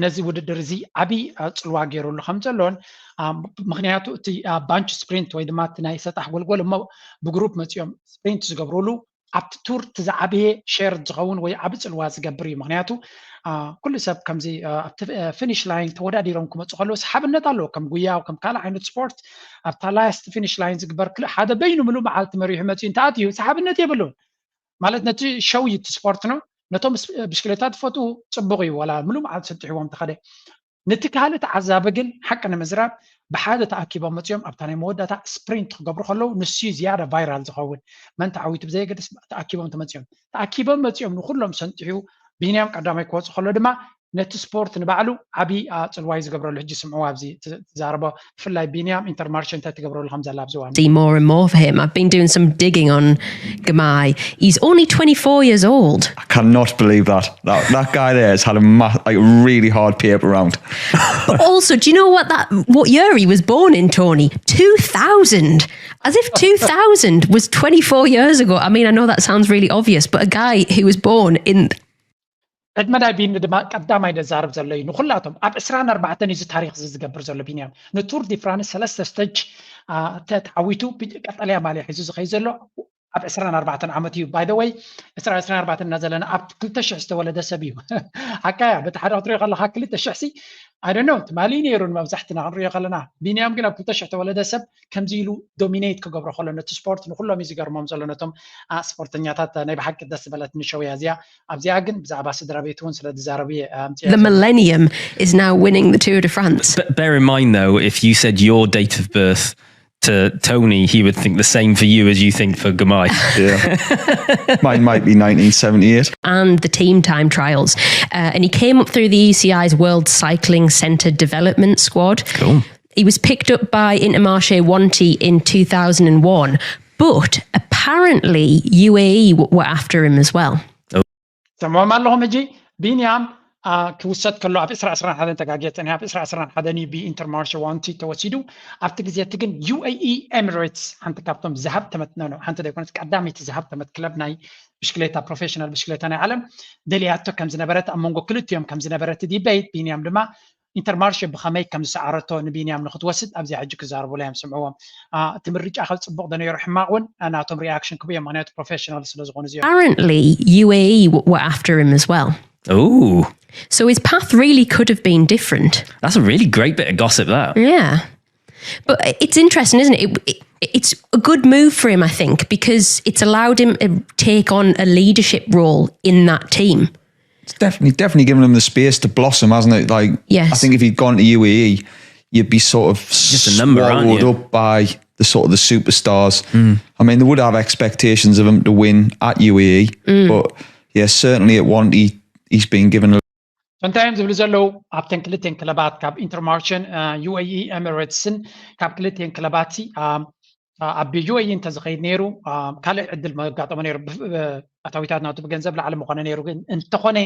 ነዚ ውድድር እዚ ዓብዪ ፅልዋ ገይሩሉ ከም ዘሎን ምክንያቱ እቲ ባንች ስፕሪንት ወይ ድማ እቲ ናይ ሰጣሕ ጎልጎል እሞ ብግሩፕ መፂኦም ስፕሪንት ዝገብሩሉ ኣብቲ ቱር እቲ ዝዓበየ ሸር ዝኸውን ወይ ዓቢ ፅልዋ ዝገብር እዩ ምክንያቱ ኩሉ ሰብ ከምዚ ኣብቲ ፊኒሽ ላይን ተወዳዲሮም ክመፁ ከለዉ ሰሓብነት ኣለዎ ከም ጉያ ከም ካልእ ዓይነት ስፖርት ኣብታ ላስት ፊኒሽ ላይን ዝግበር ሓደ በይኑ ምሉእ መዓልቲ መሪሑ መፂኡ እንተኣትዩ ሰሓብነት የብሉን ማለት ነቲ ሸው እዩ እቲ ስፖርት ነው ነቶም ብሽክሌታ ትፈትዉ ፅቡቅ እዩ ወላ ምሉእ መዓልቲ ሰጢሕዎም ተኸደ ነቲ ካልእ ተዓዛቢ ግን ሓቂ ንምዝራብ ብሓደ ተኣኪቦም መፅኦም ኣብታ ናይ መወዳእታ ስፕሪንት ክገብሩ ከለዉ ንሱ ዝያዳ ቫይራል ዝኸውን መን ተዓዊቱ ብዘየገድስ ተኣኪቦም ተመፅኦም ተኣኪቦም መፅኦም ንኩሎም ሰንጢሑ ቢንያም ቀዳማይ ክወፁ ከሎ ድማ ነቲ ስፖርት ንባዕሉ ዓብዪ ኣፅልዋይ ዝገብረሉ ሕጂ ስምዕዋ ኣብዚ ትዛረቦ ብፍላይ ቢንያም ኢንተርማርሽ እንታይ ትገብረሉ ከም ዘላ ኣብዚ ዋን see more and more for him. I've been doing some digging on Girmay. He's only twenty-four years old. I cannot believe that. That, that guy there has had a ma- like, really hard paper round. But also, do you know what that what year he was born in, Tony? Two thousand. As if two thousand was twenty-four years ago. I mean, I know that sounds really obvious, but a guy who was born in ዕድመ ናይ ቢኒ ድማ ቀዳማይ ዘዛርብ ዘሎ እዩ ንኩላቶም ኣብ ዕስራን ኣርባዕተን እዩ እዚ ታሪክ እዚ ዝገብር ዘሎ ቢንያም ንቱር ዲ ፍራንስ ሰለስተ ስተጅ ተዓዊቱ ቀጠልያ ማልያ ሒዙ ዝኸይ ዘሎ ኣብ ዕስራን ኣርባዕተን ዓመት እዩ by the way ዕስራ ዕስራን ኣርባዕተን እና ዘለና ኣብ ክልተ ሽሕ ዝተወለደ ሰብ እዩ ሓቃያ በቲ ሓደ ክትሪኦ ከለካ ክልተ ሽሕ ሲ I don't know ትማሊ ነይሩ ንመብዛሕትና ክንሪኦ ከለና ቢንያም ግን ኣብ ክልተ ሽሕ ተወለደ ሰብ ከምዚ ኢሉ ዶሚኔት ክገብሮ ከሎ ነቲ ስፖርት ንኩሎም እዩ ዝገርሞም ዘሎ ነቶም ስፖርተኛታት ናይ ብሓቂ ደስ ዝበለትኒ ሸው እያ እዚኣ ኣብዚኣ ግን ብዛዕባ ስድራ ቤት እውን ስለ ዝዛረቡ እየ ኣምፅአ The millennium is now winning the Tour de France. But bear in mind, though, if you said your date of birth to Tony, he would think the same for you as you think for Girmay. Yeah. Mine might be nineteen seventy-eight. And the team time trials. Uh, and he came up through the U C I's World Cycling Centre Development Squad. Cool. He was picked up by Intermarché Wanty in two thousand one, but apparently U A E were after him as well. ሰምዖም ኣለኹም። ሕጂ ቢንያም ክውሰድ ከሎ ኣብ ዕስራ ዕስራን ሓደን ተጋጌ ጸኒሓ ኣብ ዕስራ ዕስራን ሓደን እዩ ብኢንተርማርሽ ዋንቲ ተወሲዱ። ኣብቲ ግዜ እቲ ግን ዩ ኤ ኢ ኤሚሬትስ ሓንቲ ካብቶም ዝሃብተመት ኖ ሓንቲ ዘይኮነት ቀዳመይቲ ዝሃብተመት ክለብ ናይ ብሽክሌታ ፕሮፌሽናል ብሽክሌታ ናይ ዓለም ደልያቶ ከም ዝነበረት ኣብ መንጎ ክልቲኦም ከም ዝነበረ እቲ ዲቤት ቢንያም ድማ ኢንተርማርሽ ብኸመይ ከም ዝሰዓረቶ ንቢንያም ንክትወስድ ኣብዚኣ ሕጂ ክዛረቡላ እዮም ስምዕዎም። እቲ ምርጫ ካብ ፅቡቅ ዶ ነይሩ ሕማቅ እውን ናቶም ሪኣክሽን ክቡ እዮም ምክንያቱ ፕሮፌሽናል ስለዝኾኑ እዚኦም። Apparently, U A E w- were after him as well. Ooh, So his path really could have been different. That's a really great bit of gossip, that. Yeah. But it's interesting, isn't it? It, it? It's a good move for him, I think, because it's allowed him to take on a leadership role in that team. It's definitely, definitely given him the space to blossom, hasn't it? Like, Yes. I think if he'd gone to U A E, you'd be sort of Just a number, aren't swallowed you? up by the sort of the superstars. I mean, they would have expectations of him to win at U A E, but yeah, certainly at Wanty, he's been given a እንታይ እዮም ዝብሉ ዘለዉ ኣብተን ክልተን ክለባት ካብ ኢንተርማርሽን ዩ ኤ ኢ ኤሚሬትስን ካብ ክልተን ክለባት ኣብ ዩ ኤ ኢ እንተዝኸይድ ነይሩ ካልእ ዕድል መጋጠሞ ነይሩ። ኣታዊታት ናቱ ብገንዘብ ላዕሊ ምኾነ ነይሩ። ግን እንተኾነ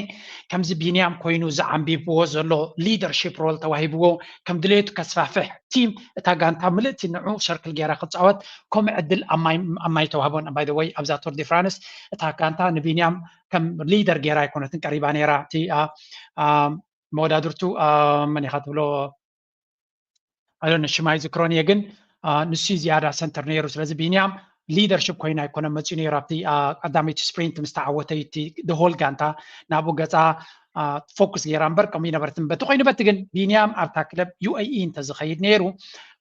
ከምዚ ቢንያም ኮይኑ ዝዓንቢብዎ ዘሎ ሊደርሺፕ ሮል ተዋሂብዎ ከም ድሌቱ ከስፋፍሕ ቲም እታ ጋንታ ምልእቲ ንዑ ሰርክል ገይራ ክፃወት ከምኡ ዕድል ኣማይ ተዋህቦን ባይ ወይ ኣብዛ ቱር ዲ ፍራንስ እታ ጋንታ ንቢንያም ከም ሊደር ገይራ ኣይኮነትን ቀሪባ ነይራ። እቲ መወዳድርቱ መን ኢኻ ትብሎ ኣሎነ ሽማይ ዝክሮን እየ ግን ንሱ ዝያዳ ሰንተር ነይሩ። ስለዚ ቢንያም ሊደርሽፕ ኮይኑ ኣይኮነ መፅኡ ነይሩ። ኣብቲ ቀዳመይቲ ስፕሪንት ምስ ተዓወተዩ እቲ ደሆል ጋንታ ናብኡ ገፃ ፎክስ ገይራ እምበር ከምኡ ይነበርትን። በቲ ኮይኑ በቲ ግን ቢንያም ኣብታ ክለብ ዩ ኤ ኢ እንተዝኸይድ ነይሩ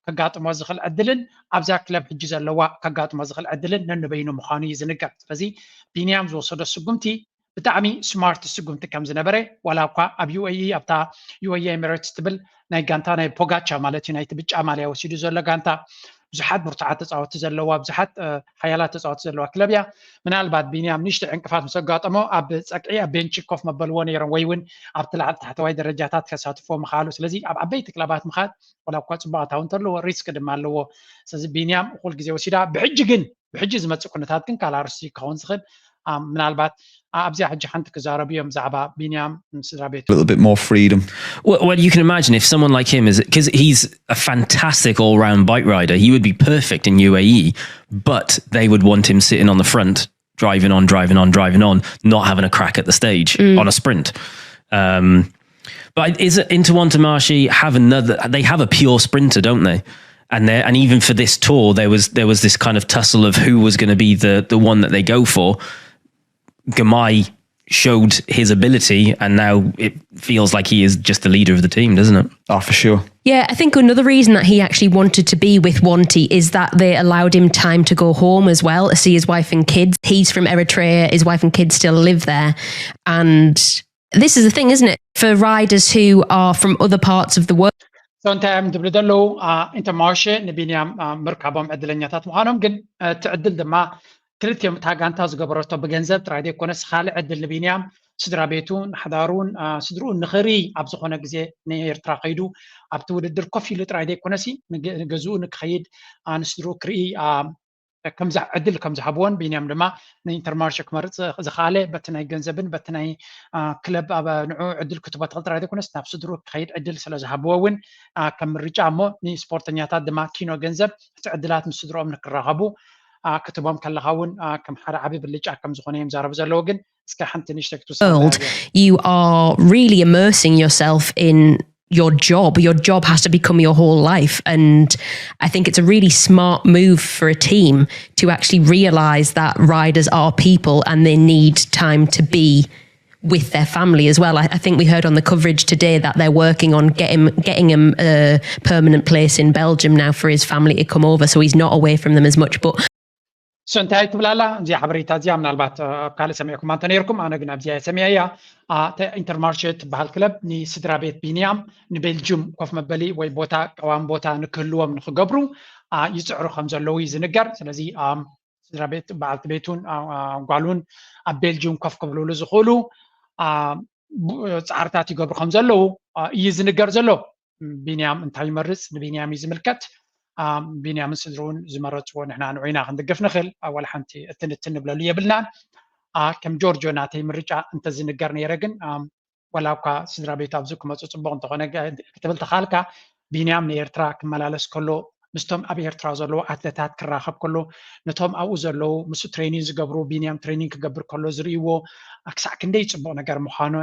ከጋጥሞ ዝኽእል ዕድልን ኣብዛ ክለብ ሕጂ ዘለዋ ከጋጥሞ ዝኽእል ዕድልን ነንበይኑ ምዃኑ እዩ ዝንገር። ስለዚ ቢንያም ዝወሰዶ ስጉምቲ ብጣዕሚ ስማርት ስጉምቲ ከም ዝነበረ ዋላ እኳ ኣብ ዩ ኤ ኢ ኣብታ ዩ ኤ ኢ ኤሚሬትስ ትብል ናይ ጋንታ ናይ ፖጋቻ ማለት እዩ ናይቲ ብጫ ማልያ ወሲዱ ዘሎ ጋንታ ብዙሓት ብርቱዓት ተፃወቲ ዘለዋ ብዙሓት ሓያላት ተፃወቲ ዘለዋ ክለብ እያ። ምናልባት ቢንያም ንእሽተይ ዕንቅፋት ምስ ኣጋጠሞ ኣብ ፀቅዒ ኣብ ቤንች ኮፍ መበልዎ ነይሮም ወይ እውን ኣብቲ ላዕሊ ታሕተዋይ ደረጃታት ከሳትፎ ምኽኣሉ። ስለዚ ኣብ ዓበይቲ ክለባት ምኻድ ዋላ እኳ ፅቡቅ ኣታዊ እንተለዎ ሪስክ ድማ ኣለዎ። ስለዚ ቢንያም እኩል ግዜ ወሲዳ ብሕጂ ግን ብሕጂ ዝመፅእ ኩነታት ግን ካልእ ኣርእስቲ ክኸውን ዝኽእል ምናልባት ኣብዚኣ ሕጂ ሓንቲ ክዛረቡ እዮም ብዛዕባ ቢንያም ስድራ ቤቱ። little bit more freedom. Well, well, you can imagine if someone like him is because he's a fantastic all-round bike rider. He would be perfect in U A E, but they would want him sitting on the front, driving on, driving on, driving on, not having a crack at the stage on a sprint. Um, but is it Interwantamarshi have another? They have a pure sprinter, don't they? And there, and even for this tour, there was there was this kind of tussle of who was going to be the the one that they go for. Girmay showed his ability, and now it feels like he is just the leader of the team, doesn't it? Oh, for sure. Yeah, I think another reason that he actually wanted to be with Wanty is that they allowed him time to go home as well to see his wife and kids. He's from Eritrea, his wife and kids still live there. And this is the thing, isn't it? For riders who are from other parts of the world, So እንታይ እዮም ዝብሉ ዘለዉ? ኢንተርማርሽ ንቢንያም ምርካቦም ዕድለኛታት ምዃኖም ግን እቲ ዕድል ድማ ክልቲኦም እታ ጋንታ ዝገበረቶ ብገንዘብ ጥራይ ዘይኮነስ ካልእ ዕድል ንቢንያም ስድራ ቤቱን ሓዳሩን ስድርኡን ንኽርኢ ኣብ ዝኾነ ግዜ ንኤርትራ ከይዱ ኣብቲ ውድድር ኮፍ ኢሉ ጥራይ ዘይኮነሲ ንገዝኡ ንክኸይድ ንስድርኡ ክርኢ ዕድል ከም ዝሃብዎን ቢንያም ድማ ንኢንተርማርሽ ክመርፅ ዝኸኣለ በቲ ናይ ገንዘብን በቲ ናይ ክለብ ኣብ ንዑ ዕድል ክትቦ ትኽእል ጥራይ ዘይኮነስ ናብ ስድርኡ ክኸይድ ዕድል ስለ ዝሃብዎ እውን ከም ምርጫ እሞ ንስፖርተኛታት ድማ ኪኖ ገንዘብ እቲ ዕድላት ምስ ስድርኦም ንክራኸቡ ክትቦም ከለኻ እውን ከም ሓደ ዓብዪ ብልጫ ከም ዝኾነ እዮም ዛረቡ ዘለዉ። ግን እስከ ሓንቲ ንእሽተይ ክትውስድ world, you are really immersing yourself in your job. Your job has to become your whole life. And I think it's a really smart move for a team to actually realize that riders are people and they need time to be with their family as well. I, I think we heard on the coverage today that they're working on getting getting him a permanent place in Belgium now for his family to come over, so he's not away from them as much. But So እንታይ ትብላላ እዚኣ ሓበሬታ እዚኣ ምናልባት ኣብ ካልእ ሰሚዕኩም እንተ ነይርኩም ኣነ ግን ኣብዚኣ ሰሚዐያ። ኢንተርማርሽ ትበሃል ክለብ ንስድራ ቤት ቢንያም ንቤልጅም ኮፍ መበሊ ወይ ቦታ ቀዋሚ ቦታ ንክህልዎም ንክገብሩ ይፅዕሩ ከም ዘለዉ እዩ ዝንገር። ስለዚ ስድራ ቤት፣ በዓልቲ ቤቱን ጓሉን ኣብ ቤልጅዩም ኮፍ ክብልሉ ዝኽእሉ ፃዕርታት ይገብሩ ከም ዘለዉ እዩ ዝንገር ዘሎ። ቢንያም እንታይ ይመርፅ ንቢንያም እዩ ዝምልከት። ቢንያምን ስድርኡን ዝመረፅዎ ንሕና ንዑ ኢና ክንድግፍ ንኽእል። ዋላ ሓንቲ እትንትን ንብለሉ የብልናን። ከም ጆርጆ ናተይ ምርጫ እንተዝንገር ነይረ ግን ዋላ እኳ ስድራ ቤት ኣብዚ ክመፁ ፅቡቕ እንተኾነ ክትብል ተኻልካ፣ ቢንያም ንኤርትራ ክመላለስ ከሎ ምስቶም ኣብ ኤርትራ ዘለዉ ኣትለታት ክራኸብ ከሎ፣ ነቶም ኣብኡ ዘለዉ ምስ ትሬኒን ዝገብሩ፣ ቢንያም ትሬኒን ክገብር ከሎ ዝርእይዎ ክሳዕ ክንደይ ፅቡቕ ነገር ምዃኑ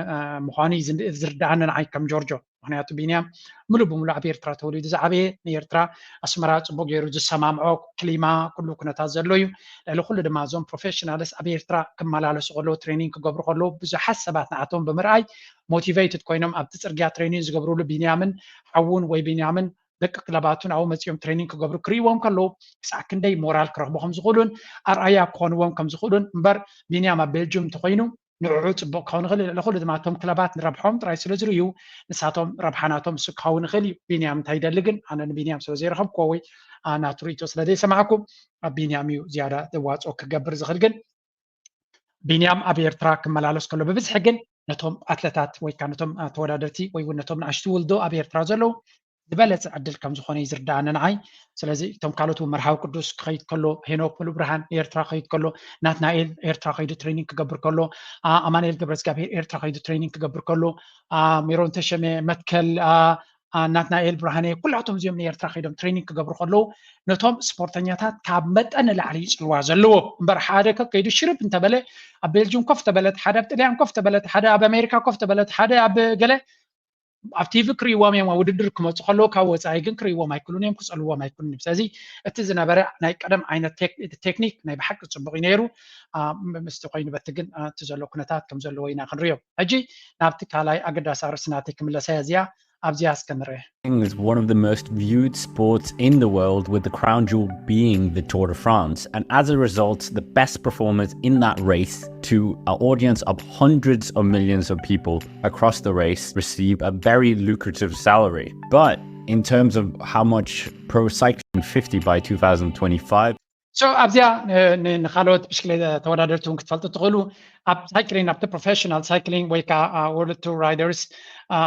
ምዃኑ እዩ ዝርዳኣኒ ንዓይ ከም ጆርጆ። ምክንያቱ ቢንያም ሙሉእ ብሙሉእ ኣብ ኤርትራ ተወሊዱ ዝዓበየ፣ ንኤርትራ ኣስመራ ፅቡቅ ገይሩ ዝሰማምዖ ክሊማ፣ ኩሉ ኩነታት ዘሎ እዩ። ልዕሊ ኩሉ ድማ እዞም ፕሮፌሽናልስ ኣብ ኤርትራ ክመላለሱ ከለዉ፣ ትሬኒንግ ክገብሩ ከለዉ ብዙሓት ሰባት ንዓቶም ብምርኣይ ሞቲቬትድ ኮይኖም ኣብቲ ፅርግያ ትሬኒንግ ዝገብርሉ ቢንያምን ሓውን ወይ ቢንያምን ደቂ ክለባቱን ኣብኡ መፂኦም ትሬኒንግ ክገብሩ ክርእይዎም ከለዉ ክሳዕ ክንደይ ሞራል ክረኽቡ ከም ዝኽእሉን ኣርኣያ ክኾንዎም ከም ዝኽእሉን እምበር ቢንያም ኣብ ቤልጅም እንተኮይኑ ንዕዑ ፅቡቅ ክኸውን ይኽእል እዩ። ልዕሊ ኩሉ ድማ እቶም ክለባት ንረብሖም ጥራይ ስለ ዝርእዩ ንሳቶም ረብሓ ናቶም እሱ ክኸውን ይኽእል እዩ። ቢንያም እንታይ ይደሊ ግን ኣነ ንቢንያም ስለ ዘይረኸብኩዎ ወይ ናቱ ርእይቶ ስለ ዘይሰማዕኩ ኣብ ቢንያም እዩ ዝያዳ ዘዋፅኦ ክገብር ዝኽእል። ግን ቢንያም ኣብ ኤርትራ ክመላለስ ከሎ ብብዝሒ ግን ነቶም ኣትለታት ወይ ከዓ ነቶም ተወዳደርቲ ወይ እውን ነቶም ንኣሽቱ ውልዶ ኣብ ኤርትራ ዘለዉ ዝበለፀ ዕድል ከም ዝኾነ እዩ ዝርዳኣኒ ንዓይ። ስለዚ እቶም ካልኦት እውን መርሃዊ ቅዱስ ክኸይድ ከሎ፣ ሄኖክ ሙሉብርሃን ኤርትራ ክኸይድ ከሎ፣ ናትናኤል ኤርትራ ከይዱ ትሬኒንግ ክገብር ከሎ፣ ኣማኑኤል ገብረዝጋብሄር ኤርትራ ከይዱ ትሬኒንግ ክገብር ከሎ፣ ሜሮን ተሸመ፣ መትከል ናትናኤል ብርሃነ፣ ኩላቶም እዚኦም ንኤርትራ ከይዶም ትሬኒንግ ክገብሩ ከለዉ ነቶም ስፖርተኛታት ካብ መጠን ንላዕሊ ይፅልዋ ዘለዎ እምበር ሓደ ከከይዱ ሽርብ እንተበለ ኣብ ቤልጅም ኮፍ ተበለት ሓደ ኣብ ጥልያን ኮፍ ተበለት ሓደ ኣብ ኣሜሪካ ኮፍ ተበለት ሓደ ኣብ ገለ ኣብ ቲቪ ክርእይዎም እዮም ውድድር ክመፁ ከለዉ ካብ ወፃኢ ግን ክርእይዎም ኣይክሉን እዮም ክፀልዎም ኣይክሉን እዮም። ስለዚ እቲ ዝነበረ ናይ ቀደም ዓይነት ቴክኒክ ናይ ብሓቂ ፅቡቅ እዩ ነይሩ። ምስቲ ኮይኑ በቲ ግን እቲ ዘሎ ኩነታት ከም ዘለዎ ኢና ክንሪኦ። ሕጂ ናብቲ ካልኣይ ኣገዳሲ ኣርእስቲ ናተይ ክምለሰያ እዚኣ ኣብዚኣ እስከ ንርአ። Is one of the most viewed sports in the world, with the crown jewel being the Tour de France. And as a result, the best performers in that race, to an audience of hundreds of millions of people across the race, receive a very lucrative salary. But in terms of how much pro cycling fifty by two thousand twenty-five, so ኣብዚኣ ንካልኦት ብሽክሌት ተወዳደርቲ እውን ክትፈልጡ ትኽእሉ። ኣብ ሳይክሊንግ ኣብቲ ፕሮፌሽናል ሳይክሊንግ ወይ ከዓ ወርልድ ቱር ራይደርስ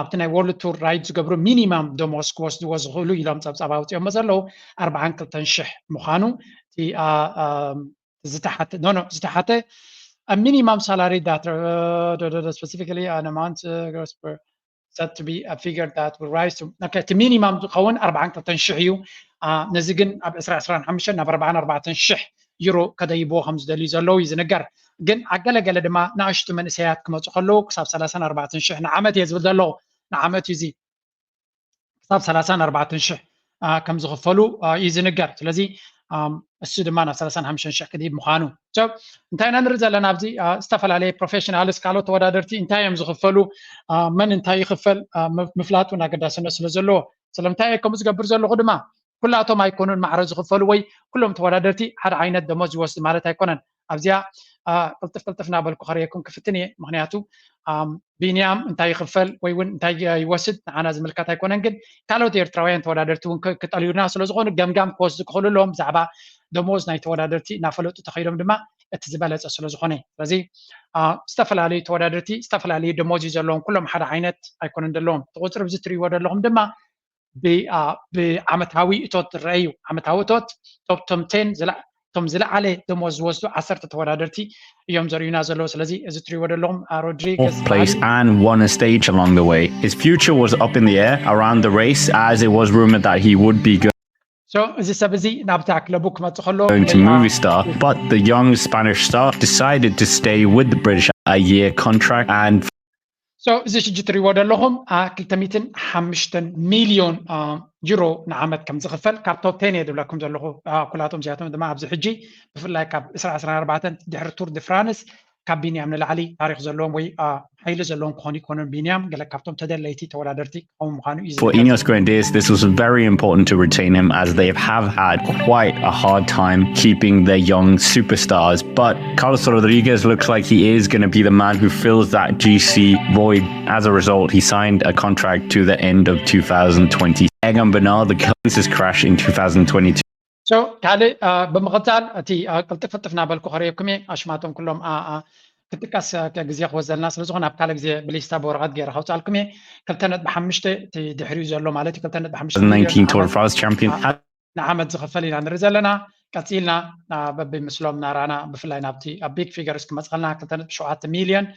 ኣብቲ ናይ ወርልድ ቱር ራይድ ዝገብሩ ሚኒማም ደሞዝ ክወስድዎ ዝኽእሉ ኢሎም ፀብፃብ ኣውፅኦሞ ዘለዉ ኣርባዓን ክልተን ሽሕ ምዃኑ። ዝተሓተ ኖ ኖ ዝተሓተ ሚኒማም ሳላሪ ዳት ስፔሲፊካሊ ኣን ኣማውንት set to be a figure that will rise to እቲ ሚኒማም ዝኸውን ኣርባዓን ክልተን ሽሕ እዩ። ነዚ ግን ኣብ ዕስራ ዕስራን ሓሙሽተን ናብ ኣርባዓን ኣርባዕተን ሽሕ ዩሮ ከደይብዎ ከም ዝደልዩ ዘለዉ እዩ ዝንገር። ግን ኣገለገለ ድማ ንኣሽቱ መንእሰያት ክመፁ ከለዉ ክሳብ ሰላሳን ኣርባዕተን ሽሕ ንዓመት እየ ዝብል ዘለኹ። ንዓመት እዩ እዚ ክሳብ ሰላሳን ኣርባዕተን ሽሕ ከም ዝኽፈሉ እዩ ዝንገር። ስለዚ እሱ ድማ ናብ ሰላሳን ሓሙሽተን ሽሕ ክድይብ ምዃኑ። እንታይ ኢና ንርኢ ዘለና ኣብዚ? ዝተፈላለየ ፕሮፌሽናልስ ካልኦት ተወዳደርቲ እንታይ እዮም ዝኽፈሉ፣ መን እንታይ ይኽፈል ምፍላጥ እውን ኣገዳስነት ስለ ዘለዎ። ስለምንታይ እየ ከምኡ ዝገብር ዘለኹ ድማ ኩላቶም ኣይኮኑን ማዕረ ዝኽፈሉ ወይ ኩሎም ተወዳደርቲ ሓደ ዓይነት ደሞዝ ይወስዱ ማለት ኣይኮነን። ኣብዚኣ ቅልጥፍ ቅልጥፍ እናበልኩ ከርእየኩም ክፍትን እየ። ምክንያቱ ቢንያም እንታይ ይኽፈል ወይ እውን እንታይ ይወስድ ንዓና ዝምልከት ኣይኮነን። ግን ካልኦት ኤርትራውያን ተወዳደርቲ እውን ክጠልዩና ስለዝኾኑ ገምጋም ክወስዱ ክኽእሉ ኣለዎም ብዛዕባ ደሞዝ ናይ ተወዳደርቲ እናፈለጡ ተኸይዶም ድማ እቲ ዝበለፀ ስለዝኾነ። ስለዚ ዝተፈላለዩ ተወዳደርቲ ዝተፈላለዩ ደሞዝ እዩ ዘለዎም። ኩሎም ሓደ ዓይነት ኣይኮነን ዘለዎም። እቲ ቁፅሪ ብዚ ትርእይዎ ዘለኹም ድማ ብዓመታዊ እቶት ዝረአ እዩ። ዓመታዊ እቶት ቶፕ ቶም ቴን እቶም ዝለዓለ ደሞዝ ዝወስዱ ዓሰርተ ተወዳደርቲ እዮም ዘርእዩና ዘለዉ። ስለዚ እዚ ትሪእዎ ዘለኹም ሮድሪገዝ place and won a stage along the way. His future was up in the air around the race, as it was rumored that he would be going so እዚ ሰብ እዚ ናብታ ክለቡ ክመፅእ ከሎ to Movistar, but the young Spanish star decided to stay with the British a year contract and so እዚ ሕጂ ትሪእዎ ዘለኹም ክልተ ሚእትን ሓሙሽተን ሚልዮን ዩሮ ንዓመት ከም ዝኽፈል ካብ ቶፕ ቴን እየ ዝብለኩም ዘለኹ። ኩላቶም እዚኣቶም ድማ ኣብዚ ሕጂ ብፍላይ ካብ ዕስራ ዕስራን ኣርባዕተን ድሕሪ ቱር ድ ፍራንስ ካብ ቢንያም ንላዕሊ ታሪክ ዘለዎም ወይ ሓይሊ ዘለዎም ክኾኑ ይኮኑን። ቢንያም ገለ ካብቶም ተደለይቲ ተወዳደርቲ ክኸውን ምዃኑ እዩ For Ineos Grenadiers, this was very important to retain him, as they have had quite a hard time keeping their young superstars. But Carlos Rodriguez looks like he is going to be the man who fills that G C void. As a result, he signed a contract to the end of two thousand twenty. Egan Bernal, the closest crash in two thousand twenty-two. So ካልእ ብምቕጻል እቲ ቅልጥፍ ቅልጥፍ እናበልኩ ከርእየኩም እየ። ኣሽማቶም ኩሎም ክጥቀስ ግዜ ክወስደልና ስለ ዝኾነ ኣብ ካልእ ግዜ ብሊስታ ብወረቐት ገይረ ከውፅኣልኩም እየ። ክልተ ነጥቢ ሓሙሽተ እቲ ድሕሪኡ ዘሎ ማለት እዩ። ክልተ ነጥቢ ሓሙሽተ ሚሊዮን ንዓመት ዝኽፈል ኢና ንርኢ ዘለና። ቀፂልና በቢ ምስሎም እናረኣና ብፍላይ ናብቲ ኣብ ቢግ ፊገርስ ክመፅኸልና ክልተ ነጥቢ ሸውዓተ ሚሊዮን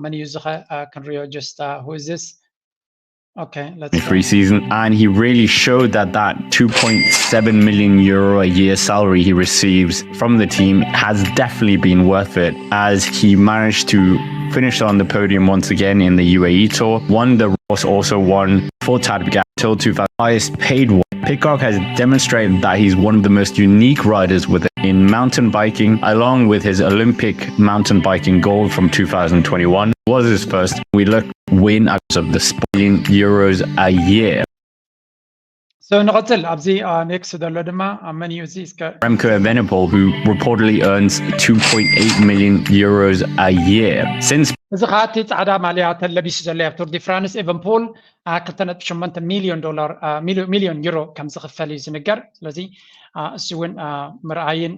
መን እዩ ዝኸ ክንሪኦ just who is this? Okay, let's three season, and he really showed that that two point seven million euro a year salary he receives from the team has definitely been worth it, as he managed to finish on the podium once again in the U A E Tour, won the Ross, also won for Tad Began till two thousand, highest paid one. Peacock has demonstrated that he's one of the most unique riders with in mountain biking, along with his Olympic mountain biking gold from two thousand twenty-one. Was his first. We look win as of the billion euros a year. So ንቐፅል ኣብዚ ኔክስት ዘሎ ድማ መን እዩ እዚ እስከ Remco Evenepoel, who reportedly earns two point eight million euros a year. Since እዚ ከዓ እቲ ፃዕዳ ማልያ ተለቢሱ ዘሎ ኣብ ቱር ዲ ፍራንስ ኤቨንፖል ክልተ ነጥቢ ሸሞንተ ሚሊዮን ዶላር ሚሊዮን ዩሮ ከም ዝኽፈል እዩ ዝንገር። ስለዚ እሱ እውን ምርኣይን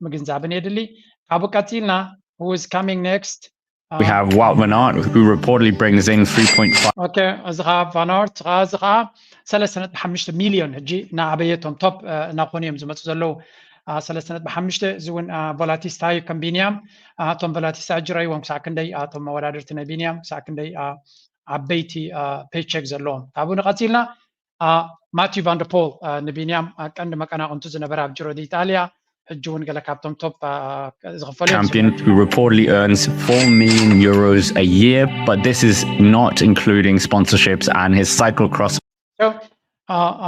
ምግንዛብን የድሊ። ካብኡ ቀፂልና who is coming next? We have Wout van Aert, who reportedly brings in three point five. Okay, እዚ ከዓ ቫን ኣርት እዚ ከዓ ሰለስተ ነጥቢ ሓሙሽተ ሚሊዮን ሕጂ እናዓበየ እቶም ቶፕ እናኾኑ እዮም ዝመፁ ዘለዉ። ሰለስተ ነጥቢ ሓሙሽተ እዚ እውን ቮላቲስታ እዩ ከም ቢንያም። እቶም ቮላቲስታ ሕጂ ረእይዎም ክሳዕ ክንደይ እቶም መወዳድርቲ ናይ ቢንያም ክሳዕ ክንደይ ዓበይቲ ፔቸክ ዘለዎም። ካብኡ ንቐፂልና ማቲዩ ቫንደርፖል ንቢንያም ቀንዲ መቀናቕንቱ ዝነበረ ኣብ ጅሮ ዲኢጣልያ ሕጂ እውን ገለ ካብቶም ቶፕ ዝኽፈሉ champion, who reportedly earns four million euros a year, but this is not including sponsorships and his cyclocross.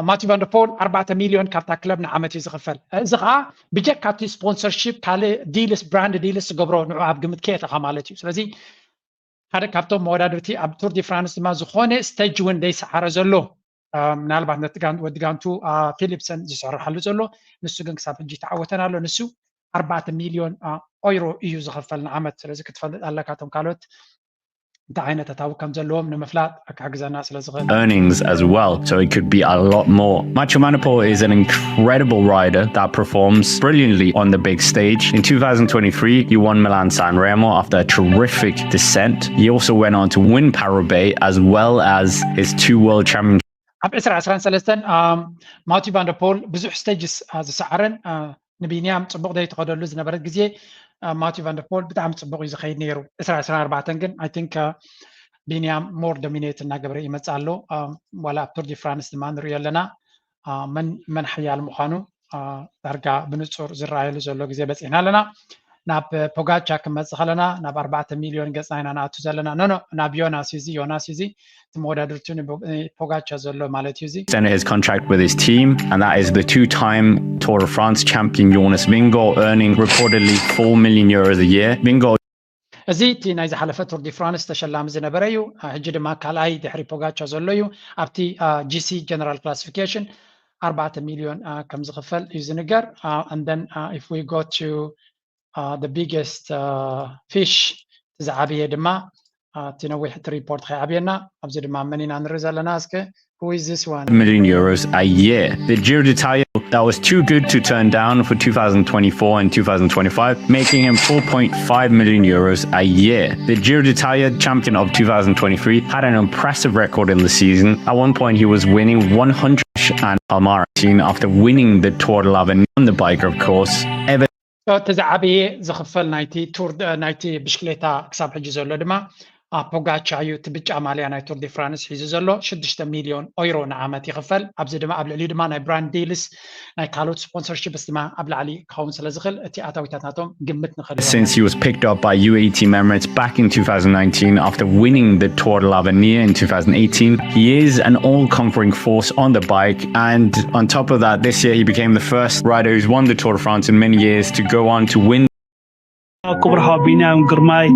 ማቲዩ ቫንደርፖል ኣርባዕተ ሚሊዮን ካብታ ክለብ ንዓመት እዩ ዝኽፈል። እዚ ከዓ ብጀካ እቲ ስፖንሰርሺፕ ካልእ ዲልስ ብራንድ ዲልስ ዝገብሮ ንዑ ኣብ ግምት ከየእተኻ ማለት እዩ። ስለዚ ሓደ ካብቶም መወዳድርቲ ኣብ ቱር ዲ ፍራንስ ድማ ዝኾነ ስቴጅ እውን ዘይሰዓረ ዘሎ ምናልባት ነቲ ወዲ ጋንቱ ፊሊፕሰን ዝሰርሓሉ ዘሎ ንሱ ግን ክሳብ ሕጂ ተዓወተን ኣሎ። ንሱ ኣርባዕተ ሚሊዮን ኦይሮ እዩ ዝኽፈል ንዓመት። ስለዚ ክትፈልጥ ኣለካ እቶም ካልኦት እንታይ ዓይነት ኣታዊ ከም ዘለዎም ንምፍላጥ ክሕግዘና ስለ ዝኽእል። Earnings as well, so it could be a lot more. Mathieu Van Der Poel is an incredible rider that performs brilliantly on the big stage. In two thousand twenty-three, he won Milan San Remo after a terrific descent. He also went on to win Paris-Roubaix as well as his two world championships. ኣብ ዕስራ ዕስራን ሰለስተን ማቲዩ ቫንደርፖል ብዙሕ ስቴጅስ ዝሰዓረን ንቢንያም ፅቡቕ ዘይተኸደሉ ዝነበረት ግዜ ማቲዩ ቫንደርፖል ብጣዕሚ ፅቡቕ እዩ ዝኸይድ ነይሩ። ዕስራ ዕስራን ኣርባዕተን ግን I think ቢንያም ሞር ዶሚኔት እናገበረ ይመፅእ ኣሎ። ዋላ ኣብ ቱር ዲ ፍራንስ ድማ ንሪኦ ኣለና መን ሓያል ምዃኑ ዳርጋ ብንፁር ዝረኣየሉ ዘሎ ግዜ በፂሕና ኣለና። ናብ ፖጋቻ ክመፅእ ከለና ናብ ኣርባዕተ ሚሊዮን ገፅና ኢና ንኣቱ ዘለና። ኖ ኖ ናብ ዮናስ እዚ ዮናስ እዚ እቲ መወዳድርቱ ንፖጋቻ ዘሎ ማለት እዩ እዚ። Extended his contract with his team, and that is the two-time Tour de France champion Jonas Vingegaard, earning reportedly four million euros a year. Vingegaard እዚ እቲ ናይ ዝሓለፈ ቱር ዲ ፍራንስ ተሸላሚ ዝነበረ እዩ። ሕጂ ድማ ካልኣይ ድሕሪ ፖጋቻ ዘሎ እዩ። ኣብቲ ጂሲ ጀነራል ክላሲፊኬሽን ኣርባዕተ ሚሊዮን ከም ዝኽፈል እዩ ዝንገር። And then if we go to the biggest fish ዝዓበየ ድማ እቲ ነዊሕ እቲ ሪፖርት ከይዓብየና ኣብዚ ድማ መን ኢና ንርኢ ዘለና እስከ who is this one? Million euros a year. The Giro d'Italia that was too good to turn down for two thousand twenty-four and two thousand twenty-five, making him four point five million euros a year. The Giro d'Italia champion of two thousand twenty-three had an impressive record in the season. At one point, he was winning one hundred and Palmar after winning the Tour de l'Avenir on the bike, of course. Ever እቲ ዝዓበየ ዝኽፈል ናይቲ ቱር ናይቲ ብሽክሌታ ክሳብ ሕጂ ዘሎ ድማ ፖጋቻ እዩ። እቲ ብጫ ማልያ ናይ ቱር ዲ ፍራንስ ሒዙ ዘሎ ሽዱሽተ ሚሊዮን ኦይሮ ንዓመት ይኽፈል። ኣብዚ ድማ ኣብ ልዕሊኡ ድማ ናይ ብራንድ ዲልስ ናይ ካልኦት ስፖንሰርሺፕስ ድማ ኣብ ላዕሊ ክኸውን ስለ ዝኽእል እቲ ኣታዊታት ናቶም ግምት ንኽእል Since he was picked up by U A E team Emirates back in two thousand nineteen after winning the Tour de l'Avenir in two thousand eighteen, he is an all-conquering force on the bike. And on top of that, this year he became the first rider who's won the Tour de France in many years to go on to win ክቡር ሓው ቢንያም ግርማይ፣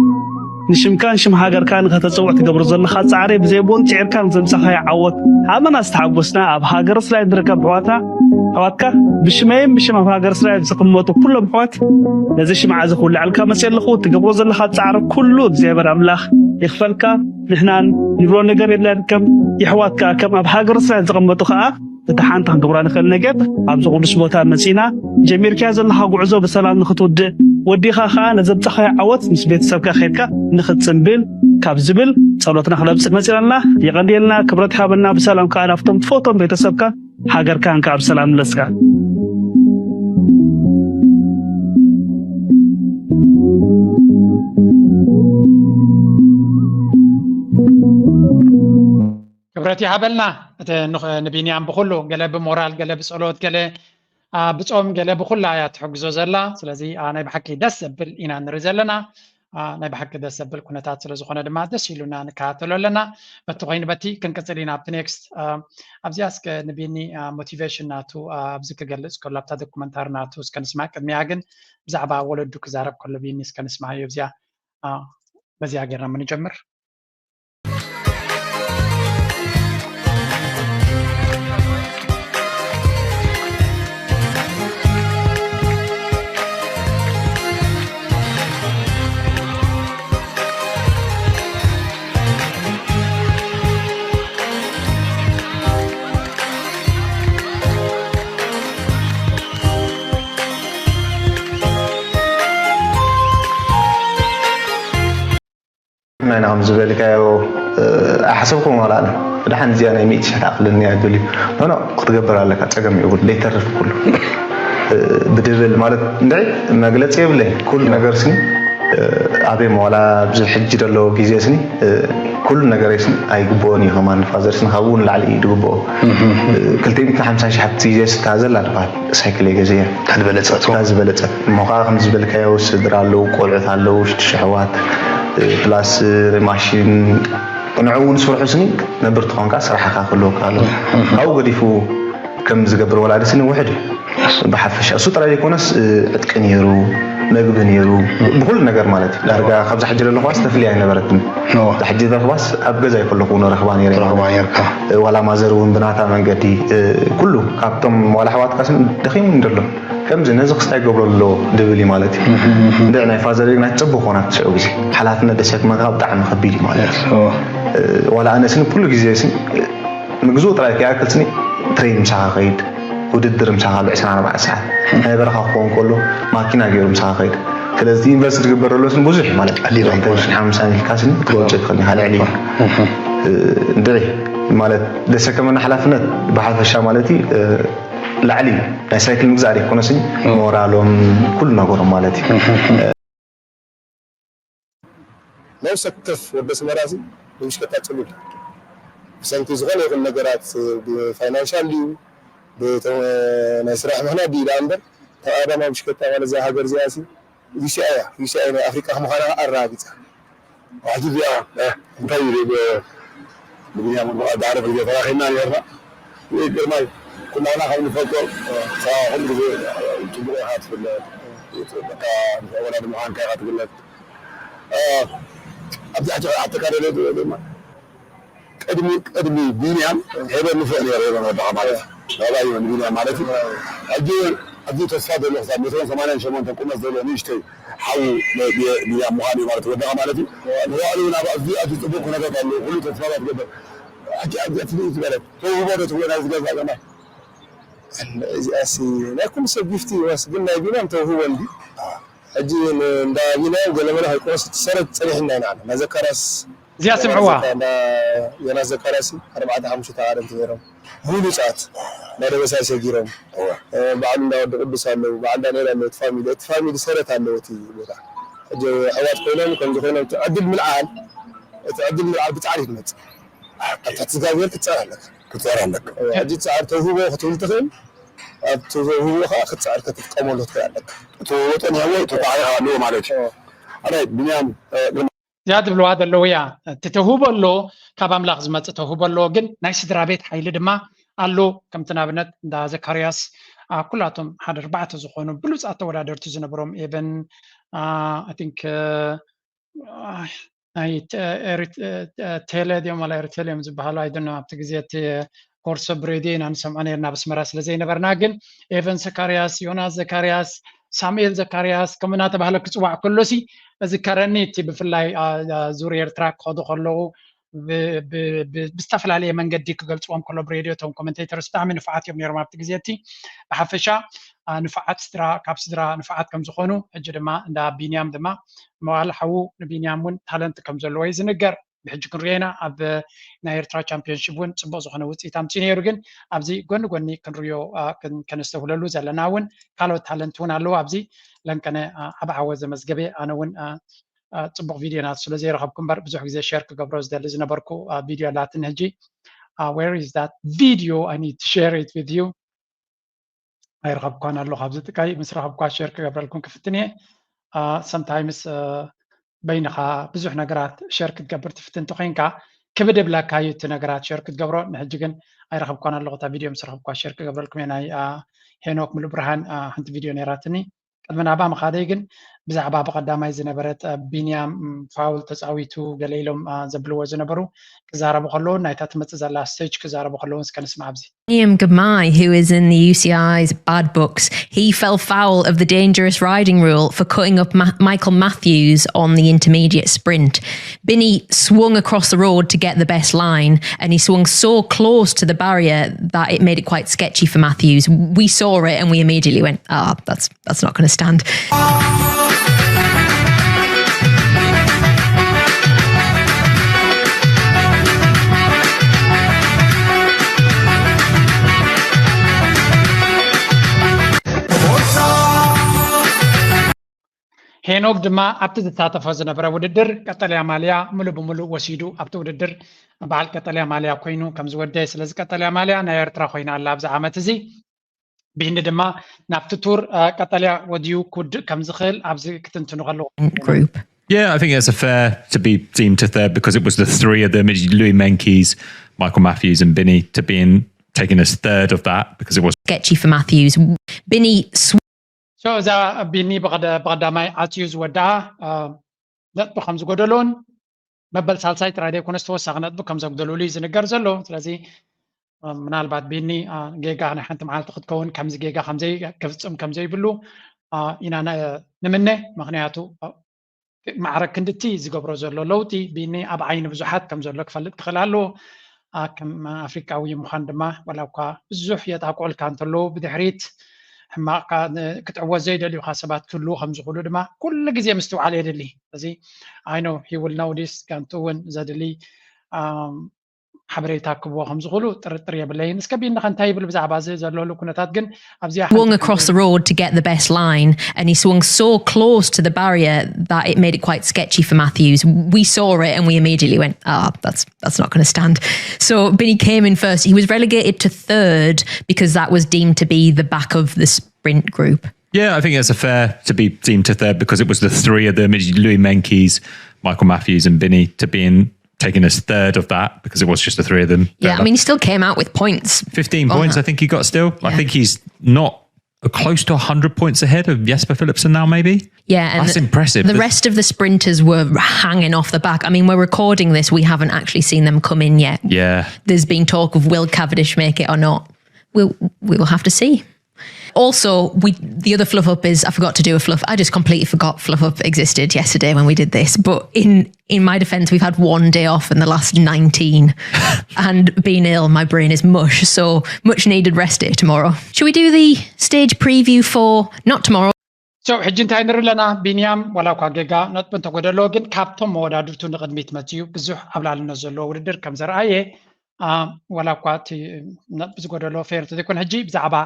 ንሽምካን ሽም ሃገርካን ከተጽውዕ ትገብሮ ዘለኻ ጻዕሪ ብዘይ ቦን ጽዒርካ ንዘምጻኻዮ ዓወት ኣመና ዝተሓጎስና ኣብ ሃገር እስራኤል ንርከብ ኣሕዋትና ኣሕዋትካ ብሽመይን ብሽም ኣብ ሃገር እስራኤል ዝቕመጡ ኩሎም ኣሕዋት ነዚ ሽምዓ እዚ ክውልዐልካ መጽእ ኣለኹ። ትገብሮ ዘለኻ ጻዕሪ ኩሉ እግዚኣብሔር ኣምላኽ ይኽፈልካ። ንሕናን ንብሎ ነገር የለን ከም የሕዋትካ ከም ኣብ ሃገር እስራኤል ዝቕመጡ ከኣ እቲ ሓንቲ ክንገብራ ንኽእል ነገር ኣብዚ ቅዱስ ቦታ መጺና ጀሚርካዮ ዘለኻ ጉዕዞ ብሰላም ንኽትውድእ ወዲኻ ኸኣ ነዘብጻኻዮ ዓወት ምስ ቤተሰብካ ኸይድካ ንኽትጽንብል ካብ ዝብል ጸሎትና ክነብጽሕ መጺና ኣለና። የቐንየልና፣ ክብረት ይሃበልና። ብሰላም ከኣ ናብቶም ትፈትዎም ቤተሰብካ ሃገርካን ከኣ ብሰላም ምለስካ። ክብረት ይሃበልና። እቲ ንኽ- ንቢንያም ብኩሉ ገለ ብሞራል፣ ገለ ብጸሎት፣ ገለ አ፣ ብጾም፣ ገለ ብኩላ እያ ትሕግዞ ዘላ። ስለዚ አ፣ ናይ ብሓቂ ደስ ዘብል ኢና ንርኢ ዘለና። አ፣ ናይ ብሓቂ ደስ ዘብል ኩነታት ስለ ዝኾነ ድማ ደስ ኢሉና ንከታተሎ ኣለና። በቲ ኮይኑ በቲ ክንቅጽል ኢና ኣብቲ ኔክስት። አ፣ ኣብዚኣ እስከ ንቢኒ ሞቲቬሽን ናቱ አ፣ ኣብዚ ክገልጽ ከሎ ኣብታ ዶኩመንታሪ ናቱ እስከ ንስማዕ። ቅድሚያ ግን ብዛዕባ ወለዱ ክዛረብ ከሎ ቢኒ እስከ ንስማዓዮ። ኣብዚኣ አ፣ በዚኣ ጌርና ምንጀምር። ናይና ከም ዝበልካዮ ኣይሓሰብኩን ዋላ ኣነ። ብድሓን እዚኣ ናይ ሚእቲ ሽሕ ትኣክለኒ እያ ትብል እዩ። ኖ ኖ ክትገብር ኣለካ፣ ጸገም የብሉ፣ ዘይተርፍ ኩሉ ብድብል ማለት እንድዒ መግለጺ የብለይ። ኩሉ ነገር ስኒ ኣበይ ዋላ ኣብዚ ሕጂ ዘሎ ግዜ ስኒ ኩሉ ነገር ስኒ ኣይግብኦን እዩ። ከማን ፋዘር ስኒ ካብኡ ንላዕሊ እዩ ዝግብኦ። ክልተ ሚእትን ሓምሳን ሺሕ ኣብቲ ግዜ ስታ ዘላ ትበሃል ሳይክል እየ ገዚአ። እታ ዝበለጸት እታ ዝበለጸት እሞ ከዓ ከም ዝበልካዮ ስድራ ኣለዉ፣ ቆልዑት ኣለዉ፣ ሽዱሽተ ኣሕዋት ፕላስ ማሽን ንዕኡ እውን ስርሑ ስኒ ነብር ትኾንካ ስራሕካ ክህልወካ ኣለዎ። ካብኡ ገዲፉ ከም ዝገብር ወላዲ ስኒ ውሕድ እዩ። ብሓፈሻ እሱ ጥራይ ዘይኮነስ ዕጥቂ ነይሩ፣ መግቢ ነይሩ፣ ብኩሉ ነገር ማለት እዩ። ዳርጋ ካብዛ ሕጂ ዘለኹዋ ዝተፍልያ ኣይነበረትን። እዛ ሕጂ ዝረኽባስ ኣብ ገዛይ ከለኹ እውን ረኽባ ነይረ። ረኽባ ነርካ። ዋላ ማዘር እውን ብናታ መንገዲ ኩሉ ካብቶም ዋላ ኣሕዋትካ ስኒ ደኺሙ እንደሎ ከምዚ ነዚ ክስታይ ገብሮ ኣሎ ድብል እዩ ማለት እዩ። እንድዕ ናይ ፋዘር ግን ኣይትጸብእ ኮና ትስዑ ግዜ ሓላፍነት ደሰክመካ ብጣዕሚ ከቢድ እዩ ማለት እዩ። ዋላ ኣነ ስኒ ኩሉ ግዜ ስኒ ምግዝኡ ጥራይ ከይኣክል ስኒ ትሬን ምሳኻ ከይድ ውድድር ምሳኻ ልዕስራን ኣርባዕተ ሰዓት ናይ በረኻ ክኸውን ከሎ ማኪና ገይሩ ምሳኻ ከይድ። ስለዚ ዩኒቨርሲቲ ዝግበር ዘሎ ስኒ ብዙሕ ማለት ቀሊል ኣይኮነን። ሓምሳን ኢልካ ስኒ ክትወፅእ ትኽእል ኢኻ ልዕሊ እንድዒ ማለት ደሰከመና ሓላፍነት ብሓፈሻ ማለት እዩ። ላዕሊ እዩ። ናይ ሳይክል ምግዛእ ዘይኮነስ ሞራሎም ኩሉ ነገሮም ማለት እዩ። ነብሰ ወከፍ ወዲ ኣስመራ እዚ ብብሽከታ ጽሉል ብሰንኪ ዝኾነ ይኹን ነገራት ብፋይናንሻል ድዩ ናይ ስራሕ ምኽንያት ድዩ ደኣ እምበር ካብ ቀዳማይ ብሽከታ ማለት እዛ ሃገር እዚኣ ሲ ሩስያ እያ። ሩስያ ናይ ኣፍሪቃ ምዃና ኣረጋጊጻ። ሕጂ እዚኣ እንታይ እዩ ንብንያም ወልደማርያም ዳዕረ ግዜ ተራኺብና ነርና። ግርማይ ኩላና ካብ ንፈልጦ ኩሉ ግዜ ጽቡቕ ኢኻ ትፍለጥ። በቃ ወላዲ ምዃንካ ኢኻ ትግለጽ። ኣብዚ ሕጂ ክሓተካ ደለ ድማ ቅድሚ ቅድሚ ቢንያም ሄበን ንፍዕ ነይሩ ሄበን ወድኻ ማለት እዩ። ባባይ ንቢንያም ማለት እዩ። ሕጂ ኣብዚ ተስፋ ዘሎ ክሳብ ሜትሮን ሰማንያን ሸሞንተን ቁመት ዘሎ ንእሽተይ ሓዉ ቢንያም ምዃን እዩ ማለት ወድኻ ማለት እዩ። ንባዕሉ እውን ኣብ ኣዝዩ ኣዝዩ ፅቡቅ ኩነታት ኣለዎ። ኩሉ ተስፋ ትገብር። ሕጂ ኣብዚኣ ፍልይ ዝበለት ተውህቦ ዶ ትብሎ ናይዚ ገዛ ገና እዚኣሲ ናይ ኩሉ ሰብ ጊፍቲ ይዋስ ግን ናይ ቢንያም ተውህቦ እንዲ ሕጂ እንዳ ቢንያም ገለመለ ከይኮነስ እቲ ሰረት ፀኒሕና ኢና ንዓና። ናይ ዘካርያስ እዚኣ ስምዕዋ። እንዳ ዮናስ ዘካርያስ ኣርባዕተ ሓሙሽተ ኣረንቲ ነይሮም። ብሉፃት ናይ ደበሳይ ሰጊሮም ባዕሉ እንዳ ወዲ ቅዱስ ኣለዉ፣ ባዕሉ ዳንኤል ኣለዉ፣ እቲ ፋሚሊ እቲ ፋሚሊ ሰረት ኣለዎ እቲ ቦታ። ሕጂ ኣሕዋት ኮይኖም ከምዚ ኮይኖም እቲ ዕድል ምልዓል እቲ ዕድል ምልዓል ብፃዕሪ ትመፅእ። ኣብ ትሕቲ እግዚኣብሔር ክትፃር ኣለካ። ክትፃር ኣለካ። ሕጂ ፃዕሪ ተውህቦ ክትብል ትኽእል፣ ኣብ ተውህቦ ከዓ ክትፃዕር ክትጥቀመሉ ትኽእል ኣለካ። ተውህቦ ፀኒሕዎ ተፃዕሪ ከዓ ኣለዎ ማለት እዩ። ኣራይ ቢንያም እዚኣ ትብልዋ ዘለዉ እያ። እቲ ተውህቦ ኣሎ፣ ካብ ኣምላኽ ዝመፅእ ተውህቦ ኣሎ፣ ግን ናይ ስድራ ቤት ሓይሊ ድማ ኣሎ። ከምቲ ንኣብነት እንዳ ዘካርያስ ኩላቶም ሓደ ኣርባዕተ ዝኾኑ ብሉፃት ተወዳደርቲ ዝነበሮም ኤቨን ኣይ ቲንክ ናይ ቴሌ ድዮም ዋላ ኤርቴል እዮም ዝበሃሉ ኣይደኖ ኣብቲ ግዜ እቲ ኮርሶ ብሬድዮ ኢና ንሰምዖ ነርና ኣብ ኣስመራ ስለ ዘይነበርና ግን ኤቨን ዘካርያስ ዮናስ ዘካርያስ ሳሙኤል ዘካርያስ ከምኡ እናተባህለ ክፅዋዕ ከሎሲ እዝከረኒ እቲ ብፍላይ ዙር ኤርትራ ክኸዱ ከለዉ ብዝተፈላለየ መንገዲ ክገልፅዎም ከሎ ብሬድዮ እቶም ኮመንቴተርስ ብጣዕሚ ንፉዓት እዮም ነይሮም ኣብቲ ግዜ እቲ። ብሓፈሻ ንፉዓት ስድራ ካብ ስድራ ንፉዓት ከም ዝኾኑ ሕጂ ድማ እንዳ ቢንያም ድማ መዋል ሓዉ ንቢንያም እውን ታለንት ከም ዘለዎ እዩ ዝንገር። ብሕጂ ክንሪኦ ኢና ኣብ ናይ ኤርትራ ቻምፒዮንሺፕ እውን ፅቡቅ ዝኾነ ውፅኢት ኣምፅኡ ነይሩ። ግን ኣብዚ ጎኒ ጎኒ ክንሪኦ ከነስተውህለሉ ዘለና እውን ካልኦት ታለንት እውን ኣለዉ ኣብዚ። ለንቀነ ዓብ ዓወት ዘመዝገበ ኣነ እውን ፅቡቅ ቪድዮ ናት ስለ ዘይረኸብኩ እምበር ብዙሕ ግዜ ሸር ክገብሮ ዝደሊ ዝነበርኩ ቪድዮ ኣላትኒ ሕጂ። Where is that video? I need to share it with you. ኣይረኸብኳን ኣለኹ ኣብዚ ጥቃይ ምስ ረኸብኳ ሸር ክገብረልኩም ክፍትን እየ። Sometimes በይንኻ ብዙሕ ነገራት ሸር ክትገብር ትፍትን ተኮይንካ ክብድ ብለካ እዩ እቲ ነገራት ሸር ክትገብሮ። ንሕጂ ግን ኣይረኸብኳን ኣለኹ እታ ቪድዮ ምስ ረኸብኳ ሸር ክገብረልኩም እየ። ናይ ሄኖክ ሙሉብርሃን ሓንቲ ቪድዮ ነይራትኒ። ቅድሚ ናባ ምኻደይ ግን ብዛዕባ ብቐዳማይ ዝነበረት ቢንያም ፋውል ተፃዊቱ ገለ ኢሎም ዘብልዎ ዝነበሩ ክዛረቡ ከለውን ናይታ ትመፅእ ዘላ ስቴጅ ክዛረቡ ከለውን እስከ ንስማዕ ኣብዚ። Biniam Girmay, who is in the U C I's bad books, he fell foul of the dangerous riding rule for cutting up Ma- Michael Matthews on the intermediate sprint. Binny swung across the road to get the best line, and he swung so close to the barrier that it made it quite sketchy for Matthews. We saw it and we immediately went, ah, oh, that's that's not going to stand. ሄኖክ ድማ ኣብቲ ዝሳተፎ ዝነበረ ውድድር ቀጠልያ ማልያ ሙሉ ብሙሉ ወሲዱ ኣብቲ ውድድር በዓል ቀጠልያ ማልያ ኮይኑ ከም ዝወደ። ስለዚ ቀጠልያ ማልያ ናይ ኤርትራ ኮይና ኣላ ኣብዚ ዓመት እዚ። ቢኒ ድማ ናብቲ ቱር ቀጠልያ ወድዩ ክውድእ ከም ዝኽእል ኣብዚ ክትንትኑ ከለኹ group. Yeah, I think it's a fair to be deemed to third because it was the three of them, Louis Meintjes, Michael Matthews and Binny to being taken as third of that because it was sketchy for Matthews. Binny so እዛ ቢኒ ብቐዳማይ ኣትዩ ዝወድኣ ነጥቢ ከም ዝጎደሎን መበል ሳልሳይ ጥራይ ዘይኮነስ ተወሳኺ ነጥቢ ከም ዘጉደሉሉ እዩ ዝንገር ዘሎ። ስለዚ ምናልባት ቢኒ ጌጋ ናይ ሓንቲ መዓልቲ ክትከውን ከምዚ ጌጋ ክፍፅም ከም ዘይብሉ ኢና ንምነ። ምክንያቱ ማዕረ ክንድቲ ዝገብሮ ዘሎ ለውጢ ቢኒ ኣብ ዓይኒ ብዙሓት ከም ዘሎ ክፈልጥ ክኽእል ኣለዎ። ከም ኣፍሪቃዊ ምዃን ድማ ዋላ እኳ ብዙሕ የጣቆልካ እንተለዉ ብድሕሪት ሕማቕካ ክትዕወት ዘይደልዩካ ሰባት ክህልዉ ከም ዝኽእሉ ድማ ኩሉ ግዜ ምስትውዓል የድሊ። እዚ I know he will know this ጋንቱ እውን ዘድሊ ሓበሬታ ክብዎ ከም ዝኽእሉ ጥርጥር የብለይን። እስከ ቢኒ ከ እንታይ ይብል ብዛዕባ እዚ ዘሎ ኩነታት ግን ኣብዚኣ swung across the road to get the best line and he swung so close to the barrier that it made it quite sketchy for Matthews. We saw it and we immediately went, ah, oh, that's that's not going to stand. So Binny came in first. He was relegated to third because that was deemed to be the back of the sprint group. Yeah, I think it's a fair to be deemed to third because it was the three of them, Louis Meintjes, Michael Matthews and Binny to being taken as third of that because it was just the three of them. Yeah, I mean, he still came out with points. fifteen points, I think he got still. Yeah. I think he's not close to one hundred points ahead of Jasper Philipsen now, maybe? Yeah, and that's the, impressive. The rest of the sprinters were hanging off the back. I mean, we're recording this, we haven't actually seen them come in yet. Yeah. There's been talk of will Cavendish make it or not. We'll, we will have to see. Also, we the other fluff up is I forgot to do a fluff. I just completely forgot fluff up existed yesterday when we did this. But in in my defence, we've had one day off in the last nineteen, and being ill, my brain is mush. So much needed rest day tomorrow. Should we do the stage preview for not tomorrow? So ሕጂ እንታይ ንርኢ ኣለና? ቢንያም ዋላ እኳ ጌጋ ነጥቢ እንተጎደሎ ግን ካብቶም መወዳድርቱ ንቕድሚት መፅዩ ብዙሕ ኣብላልነት ዘለዎ ውድድር ከም ዘርኣየ ዋላ እኳ እቲ ነጥቢ ዝጎደሎ ፌር እንተዘይኮነ ሕጂ ብዛዕባ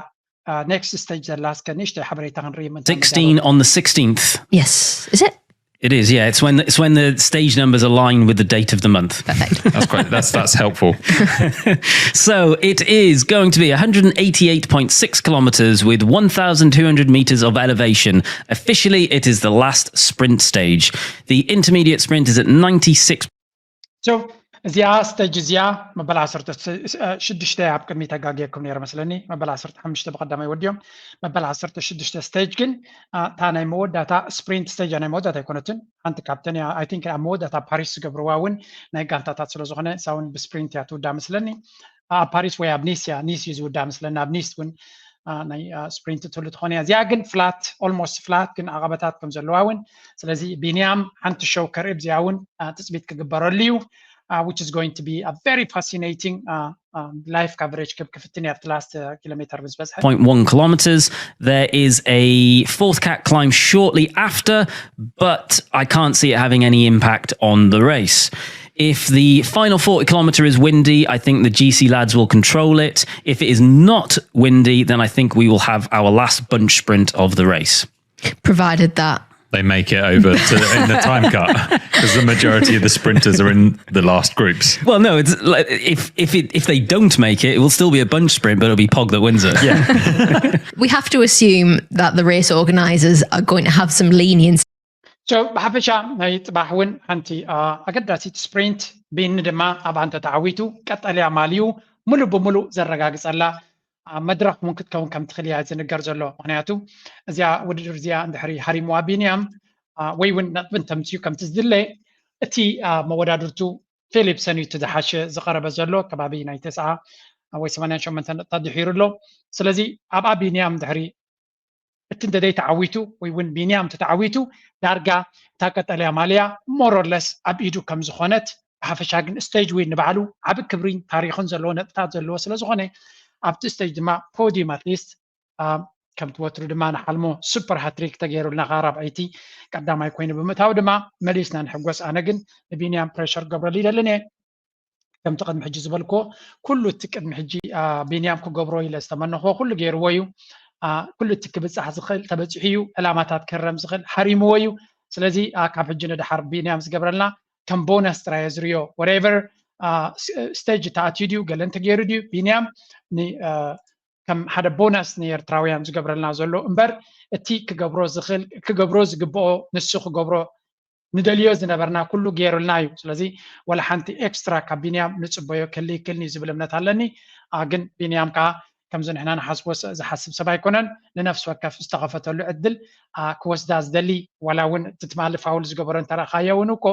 next stage ዘላ እስከ ንእሽተይ ሓበሬታ ክንርኢ። Sixteen on the sixteenth. Yes. Is it? It is, yeah. It's when it's when the stage numbers align with the date of the month. Perfect. That's quite that's that's helpful. So it is going to be one hundred eighty-eight point six kilometers with one thousand two hundred meters of elevation. Officially, it is the last sprint stage. The intermediate sprint is at ninety-six. So እዚኣ ስቴጅ እዚኣ መበል ዓሰርተ ሽዱሽተ ኣብ ቅድሚ ተጋግየኩም ነይረ መስለኒ። መበል ዓሰርተ ሓሙሽተ ብቐዳማይ ወዲኦም መበል ዓሰርተ ሽዱሽተ ስቴጅ ግን እታ ናይ መወዳእታ ስፕሪንት ስቴጅ ናይ መወዳእታ ኣይኮነትን። ሓንቲ ካብተን እያ I think ኣብ መወዳእታ ፓሪስ ዝገብርዋ እውን ናይ ጋንታታት ስለ ዝኾነ እሳ እውን ብስፕሪንት እያ ትውዳእ መስለኒ። ኣብ ፓሪስ ወይ ኣብ ኒስ እያ፣ ኒስ እዩ ዝውዳእ መስለኒ። ኣብ ኒስ እውን ናይ ስፕሪንት ትህሉ ትኾን እያ። እዚኣ ግን ፍላት almost ፍላት ግን ዓቐበታት ከም ዘለዋ እውን ስለዚ ቢንያም ሓንቲ ሾው ከርኢ ብዚኣ እውን ትፅቢት ክግበረሉ እዩ። uh, which is going to be a very fascinating uh, um, live coverage ክብ ክፍትን ኣብቲ last uh, ኪሎ ሜትር ምስ በዝሐ point one kilometers. There is a fourth cat climb shortly after, but I can't see it having any impact on the race. If the final forty kilometer is windy, I think the G C lads will control it. If it is not windy, then I think we will have our last bunch sprint of the race. Provided that they make it over to in the time cut, because the majority of the sprinters are in the last groups. Well, no, it's like, if if it, if they don't make it, it will still be a bunch sprint, but it'll be Pog that wins it. Yeah. We have to assume that the race organisers are going to have some leniency. So ብሓፈሻ ናይ ፅባሕ እውን ሓንቲ ኣገዳሲት ስፕሪንት ቢኒ ድማ ኣብኣ እንተተዓዊቱ ቀጠልያ ማልዩ ሙሉእ ብሙሉእ ዘረጋግፀላ መድረኽ እውን ክትከውን ከም ትኽእል እያ ዝንገር ዘሎ። ምክንያቱ እዚኣ ውድድር እዚኣ እንድሕሪ ሃሪምዋ ቢንያም ወይ እውን ነጥቢ እንተምፅኡ ከምቲ ዝድለ እቲ መወዳድርቱ ፊሊፕሰን እዩ እቲ ዝሓሸ ዝቐረበ ዘሎ ከባቢ ናይ ተስዓ ወይ ሰማንያን ሸሞንተ ነጥብታት ድሒሩ ኣሎ። ስለዚ ኣብኣ ቢንያም ድሕሪ እቲ እንተደይ ተዓዊቱ ወይ እውን ቢንያም ተተዓዊቱ ዳርጋ እታ ቀጠልያ ማልያ more or less ኣብ ኢዱ ከም ዝኾነት ብሓፈሻ ግን ስቴጅ ዊን ንባዕሉ ዓቢ ክብሪን ታሪኽን ዘለዎ ነጥብታት ዘለዎ ስለ ዝኾነ ኣብቲ ስቴጅ ድማ ፖዲየም at least ከምቲ ወትሩ ድማ ንሓልሞ ሱፐር ሃትሪክ ተገይሩልና ከዓ ራብዐይቲ ቀዳማይ ኮይኑ ብምእታው ድማ መሊስና ንሕጎስ። ኣነ ግን ንቢንያም ፕሬሸር ክገብረሉ ይደልን እየ። ከምቲ ቅድሚ ሕጂ ዝበልክዎ ኩሉ እቲ ቅድሚ ሕጂ ቢንያም ክገብሮ ኢለ ዝተመነኽዎ ኩሉ ገይርዎ እዩ። ኩሉ እቲ ክብፃሕ ዝኽእል ተበፂሑ እዩ። ዕላማታት ክረም ዝኽእል ሃሪምዎ እዩ። ስለዚ ካብ ሕጂ ንድሓር ቢንያም ዝገብረልና ከም ቦነስ ጥራይ ዝርዮ whatever ስቴጅ ተኣትዩ ድዩ ገለ እንተገይሩ ድዩ ቢንያም ከም ሓደ ቦነስ ንኤርትራውያን ዝገብረልና ዘሎ እምበር እቲ ክገብሮ ዝኽእል ክገብሮ ዝግብኦ ንሱ ክገብሮ ንደልዮ ዝነበርና ኩሉ ገይሩልና እዩ። ስለዚ ወላ ሓንቲ ኤክስትራ ካብ ቢንያም ንፅበዮ ክህልይክልኒ ዝብል እምነት ኣለኒ። ግን ቢንያም ከዓ ከምዚ ንሕና ንሓስቦ ዝሓስብ ሰብ ኣይኮነን። ንነፍሲ ወከፍ ዝተኸፈተሉ ዕድል ክወስዳ ዝደሊ ዋላ እውን እቲ ትማሊ ፋውል ዝገበሮ እንተረእኻዮ እውን እኮ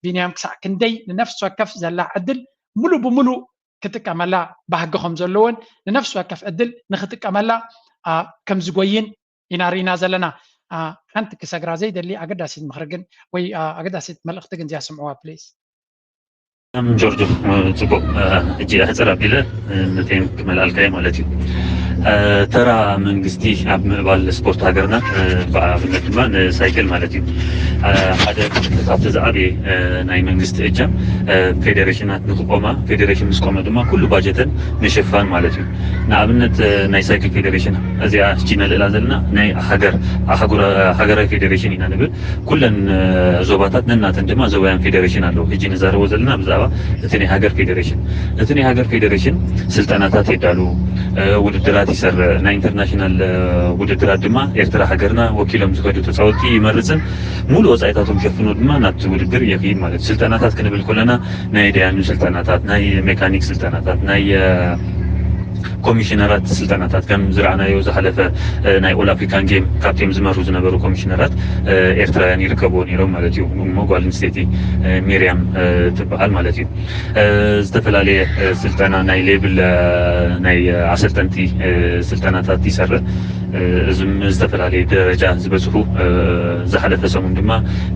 ቢንያም ክሳዕ ክንደይ ንነፍሲ ወከፍ ዘላ ዕድል ሙሉእ ብሙሉእ ክጥቀመላ ባህጊ ከም ዘለዎን ንነፍሲ ወከፍ ዕድል ንክጥቀመላ ከም ዝጎይን ኢና ርኢና ዘለና። ሓንቲ ክሰግራ ዘይደሊ ኣገዳሲት ምኽሪ ግን ወይ ኣገዳሲት መልእኽቲ ግን እዚኣ ስምዕዋ ፕሊዝ። ም ጆርጆ ጽቡቅ ሕጂ ኣሕጽር ኣቢለ ነተን ክመልኣልካ ማለት እዩ። ተራ መንግስቲ ኣብ ምዕባል ስፖርት ሃገርና ብኣብነት ድማ ንሳይክል ማለት እዩ ሓደ ካብቲ ዝዓበየ ናይ መንግስቲ እጃም ፌዴሬሽናት ንክቆማ ፌዴሬሽን ምስ ቆመ ድማ ኩሉ ባጀተን ምሽፋን ማለት እዩ። ንኣብነት ናይ ሳይክል ፌዴሬሽን እዚኣ ሕጂ ነልእላ ዘለና ናይ ሃገር ሃገራዊ ፌዴሬሽን ኢና ንብል። ኩለን ዞባታት ነናተን ድማ ዞባውያን ፌዴሬሽን ኣለዉ። ሕጂ ንዛረቦ ዘለና ብዛዕባ እቲ ናይ ሃገር ፌዴሬሽን እቲ ናይ ሃገር ፌዴሬሽን ስልጠናታት የዳሉ፣ ውድድራት ይሰርዕ፣ ናይ ኢንተርናሽናል ውድድራት ድማ ኤርትራ ሃገርና ወኪሎም ዝኸዱ ተፃወቲ ይመርፅን ሙሉ ወፃኢታቶም ሸፍኑ ድማ ናብቲ ውድድር የኽይድ ማለት እዩ። ስልጠናታት ክንብል ከለና ናይ ደያኑ ስልጠናታት፣ ናይ ሜካኒክ ስልጠናታት፣ ናይ ኮሚሽነራት ስልጠናታት ከም ዝረኣናዮ ዝሓለፈ ናይ ኦል ኣፍሪካን ጌም ካብቶም ዝመሩ ዝነበሩ ኮሚሽነራት ኤርትራውያን ይርከብዎ ነይሮም ማለት እዩ። እሞ ጓል ኣንስተይቲ ሚርያም ትበሃል ማለት እዩ። ዝተፈላለየ ስልጠና ናይ ሌብል ናይ ኣሰልጠንቲ ስልጠናታት ይሰርሕ። እዞም ዝተፈላለየ ደረጃ ዝበፅሑ ዝሓለፈ ሰሙን ድማ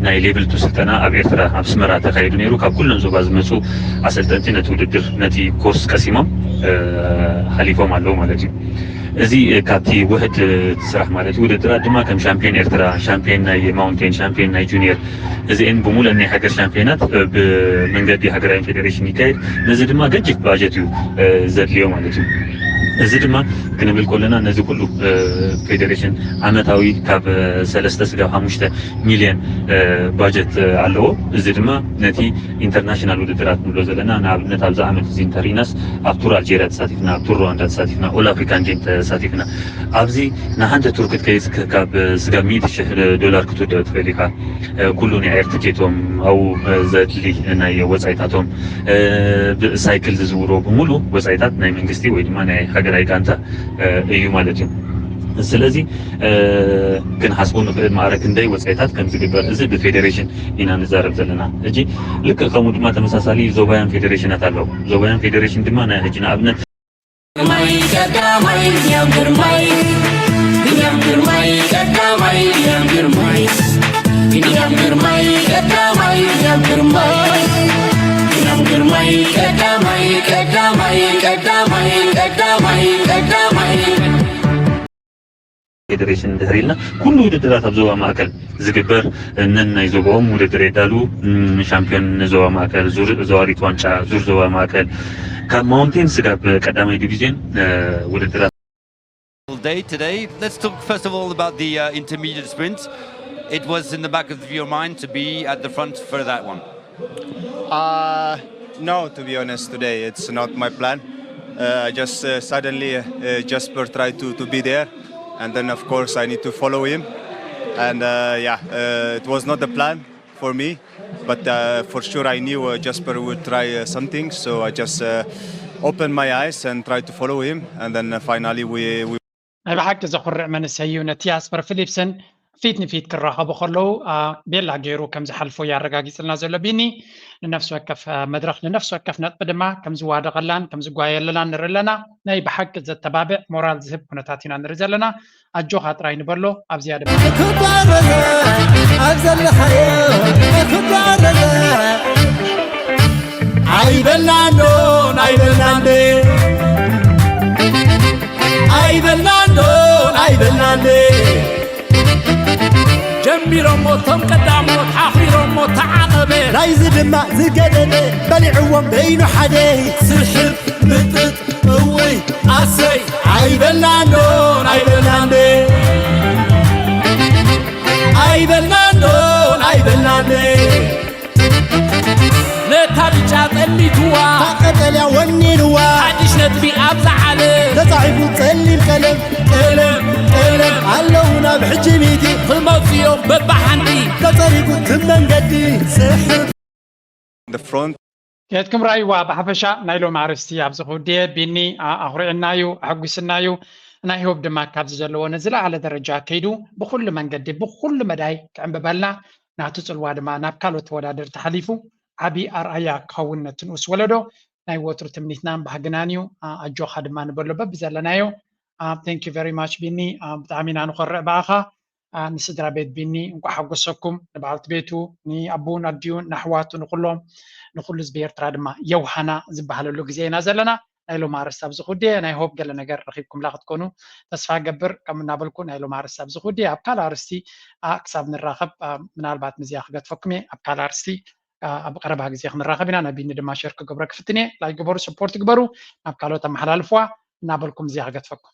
ናይ ሌብል ቱ ስልጠና ኣብ ኤርትራ ኣብ ኣስመራ ተካይዱ ነይሩ። ካብ ኩለን ዞባ ዝመፁ ኣሰልጠንቲ ነቲ ውድድር ነቲ ኮርስ ቀሲሞም ሓሊፎም ኣለዉ ማለት እዩ። እዚ ካብቲ ውሕድ ስራሕ ማለት እዩ። ውድድራት ድማ ከም ሻምፒዮን ኤርትራ፣ ሻምፒዮን ናይ ማውንቴን፣ ሻምፒዮን ናይ ጁኒየር እዚአን ብሙሉእ ናይ ሃገር ሻምፒዮናት ብመንገዲ ሃገራዊ ፌዴሬሽን ይካየድ። ነዚ ድማ ገጅፍ ባጀት እዩ ዘድልዮ ማለት እዩ። እዚ ድማ ክንብል ከለና ነዚ ኩሉ ፌዴሬሽን ዓመታዊ ካብ ሰለስተ ስጋብ ሓሙሽተ ሚልዮን ባጀት ኣለዎ። እዚ ድማ ነቲ ኢንተርናሽናል ውድድራት ንብሎ ዘለና ንኣብነት ኣብዚ ዓመት እዚ እንተሪኢናስ ኣብ ቱር ኣልጀርያ ተሳቲፍና፣ ኣብ ቱር ሩዋንዳ ተሳቲፍና፣ ኦል ኣፍሪካን ጌም ተሳቲፍና። ኣብዚ ንሓንቲ ቱር ክትከይድ ካብ ስጋብ ሚእቲ ሽሕ ዶላር ክትውድኦ ትኽእል ኢኻ። ኩሉ ናይ ኤር ትኬቶም ኣብኡ ዘድሊ ናይ ወፃኢታቶም ብሳይክል ዝዝውሮ ብምሉ ወፃኢታት ናይ መንግስቲ ወይ ድማ ናይ ሃገራዊ ጋንታ እዩ ማለት እዩ። ስለዚ ክንሓስቦ ንኽእል ማዕረ ክንደይ ወፃኢታት ከም ዝግበር እዚ ብፌዴሬሽን ኢና ንዛረብ ዘለና። ሕጂ ልክእ ከምኡ ድማ ተመሳሳሊ ዞባውያን ፌዴሬሽናት ኣለዉ። ዞባውያን ፌዴሬሽን ድማ ናይ ሕጂ ንኣብነት ግርማይ ቀዳማይ ብንያም ግርማይ ብንያም ግርማይ ቀዳማይ ብንያም ግርማይ ብንያም ግርማይ ቀዳማይ ብንያም ግርማይ ብንያም ግርማይ ቀዳማይ ቀዳማይ ቀዳማይ ቀዳማይ ቀዳማይ ቀዳማይ ፌዴሬሽን ድሕር ኢልና ኩሉ ውድድራት ኣብ ዞባ ማእከል ዝግበር ነናይ ዞባኦም ውድድር የዳሉ። ሻምፒዮን ዞባ ማእከል፣ ዙር ዞባ ሪት ዋንጫ፣ ዙር ዞባ ማእከል ካብ ማውንቴን ስጋብ ቀዳማይ ዲቪዝዮን ውድድራት Day today. Let's talk first of all about the uh, intermediate sprint. It was in the back of your mind to be at the front for that one. Uh, no, to be honest, today it's not my plan. Uh, I just uh, suddenly uh, Jasper tried to, to be there, and then of course I need to follow him. And uh, yeah, uh, it was not the plan for me, but uh, for sure I knew uh, Jasper would try uh, something, so I just uh, opened my eyes and tried to follow him, and then uh, finally we, we ናይ ብሓቂ ዘኹርዕ መንእሰይ እዩ። ነቲ ኣስፐር ፊሊፕስን ፊት ንፊት ክራኸቡ ከለዉ ቤላ ገይሩ ከም ዝሓልፎ እዩ ኣረጋጊፅልና ዘሎ ቢኒ። ንነፍሲ ወከፍ መድረኽ ንነፍሲ ወከፍ ነጥቢ ድማ ከም ዝዋደቐላን ከም ዝጓየለላን ንርኢ ኣለና። ናይ ብሓቂ ዘተባብዕ ሞራል ዝህብ ኩነታት ኢና ንርኢ ዘለና። ኣጆኻ ጥራይ ንበሎ ኣብዚኣ ድማ ክባረዘ ኣብ ዘለኻዮ ክባረዘ ኣይበልናንዶ ኣይበልናንዴ ኣይበልናንዶ ኣይበልናንዴ ጀሚሮሞ እቶም ቀዳሞት ሓኺሮሞ ተዓቐበ ናይዚ ድማ ዝገደደ በሊዕዎም በይኑ ሓደ ስሕብ ምጥጥ እውይ ኣሰይ ኣይበልናንዶ ኣይበልናንዴ ኣይበልናንዶ ኣይበልናንዴ ነታ ብጫ ጠሚትዋ ቀጠልያ ወኒንዋ ሓድሽ ነጥቢ ኣብዛ ዓለም ተጻሒፉ ጸሊም ቀለም ቀለም ቀለም ኣለዉ ናብ ሕጂ ሚእቲ ክመፅኦም በባሓንቲ ተጸሪጉ እቲ መንገዲ ስሕብ the front. የትኩም ራይዋ ብሓፈሻ ናይ ሎም ኣርስቲ ኣብዚ ክውድየ ቢኒ ኣኹሪዕና እዩ ኣሐጒስና እዩ ናይ ሆብ ድማ ካብዚ ዘለዎ ንዝለዓለ ደረጃ ከይዱ ብኩሉ መንገዲ ብኩሉ መዳይ ክዕምብበልና ናቱ ፅልዋ ድማ ናብ ካልኦት ተወዳደርቲ ሓሊፉ ዓብዪ ኣርኣያ ክኸውን ነቲ ንኡስ ወለዶ ናይ ወትሩ ትምኒትናን ባህግናን እዩ። ኣጆኻ ድማ ንበሎ በብዘለናዮ። Thank you very much ቢኒ፣ ብጣዕሚ ኢና ንኾርዕ ብኣኻ። ንስድራ ቤት ቢኒ እንኳዕ ሓጎሰኩም፣ ንበዓልቲ ቤቱ፣ ንኣቡን ኣዲኡን፣ ንኣሕዋቱ፣ ንኩሎም፣ ንኩሉ ህዝቢ ኤርትራ ድማ የውሃና ዝበሃለሉ ግዜ ኢና ዘለና። ናይ ሎም ኣርስቲ ኣብዚ ክውድየ ናይ ሆብ ገለ ነገር ረኺብኩምላ ክትኮኑ ተስፋ ገብር። ከም እናበልኩ ናይ ሎም ኣርስቲ ኣብዚ ክውድየ ኣብ ካልእ ኣርስቲ ክሳብ ንራኸብ ምናልባት ምዝያ ክገድፈኩም እየ ኣብ ካልእ ኣርስቲ ኣብ ቀረባ ግዜ ክንራኸብ ኢና ነቢኒ ድማ ሸር ክገብሮ ክፍትን እየ ላይ ግበሩ ሰፖርት ግበሩ ናብ ካልኦት ኣመሓላልፍዋ እናበልኩም እዚኣ ክገድፈኩም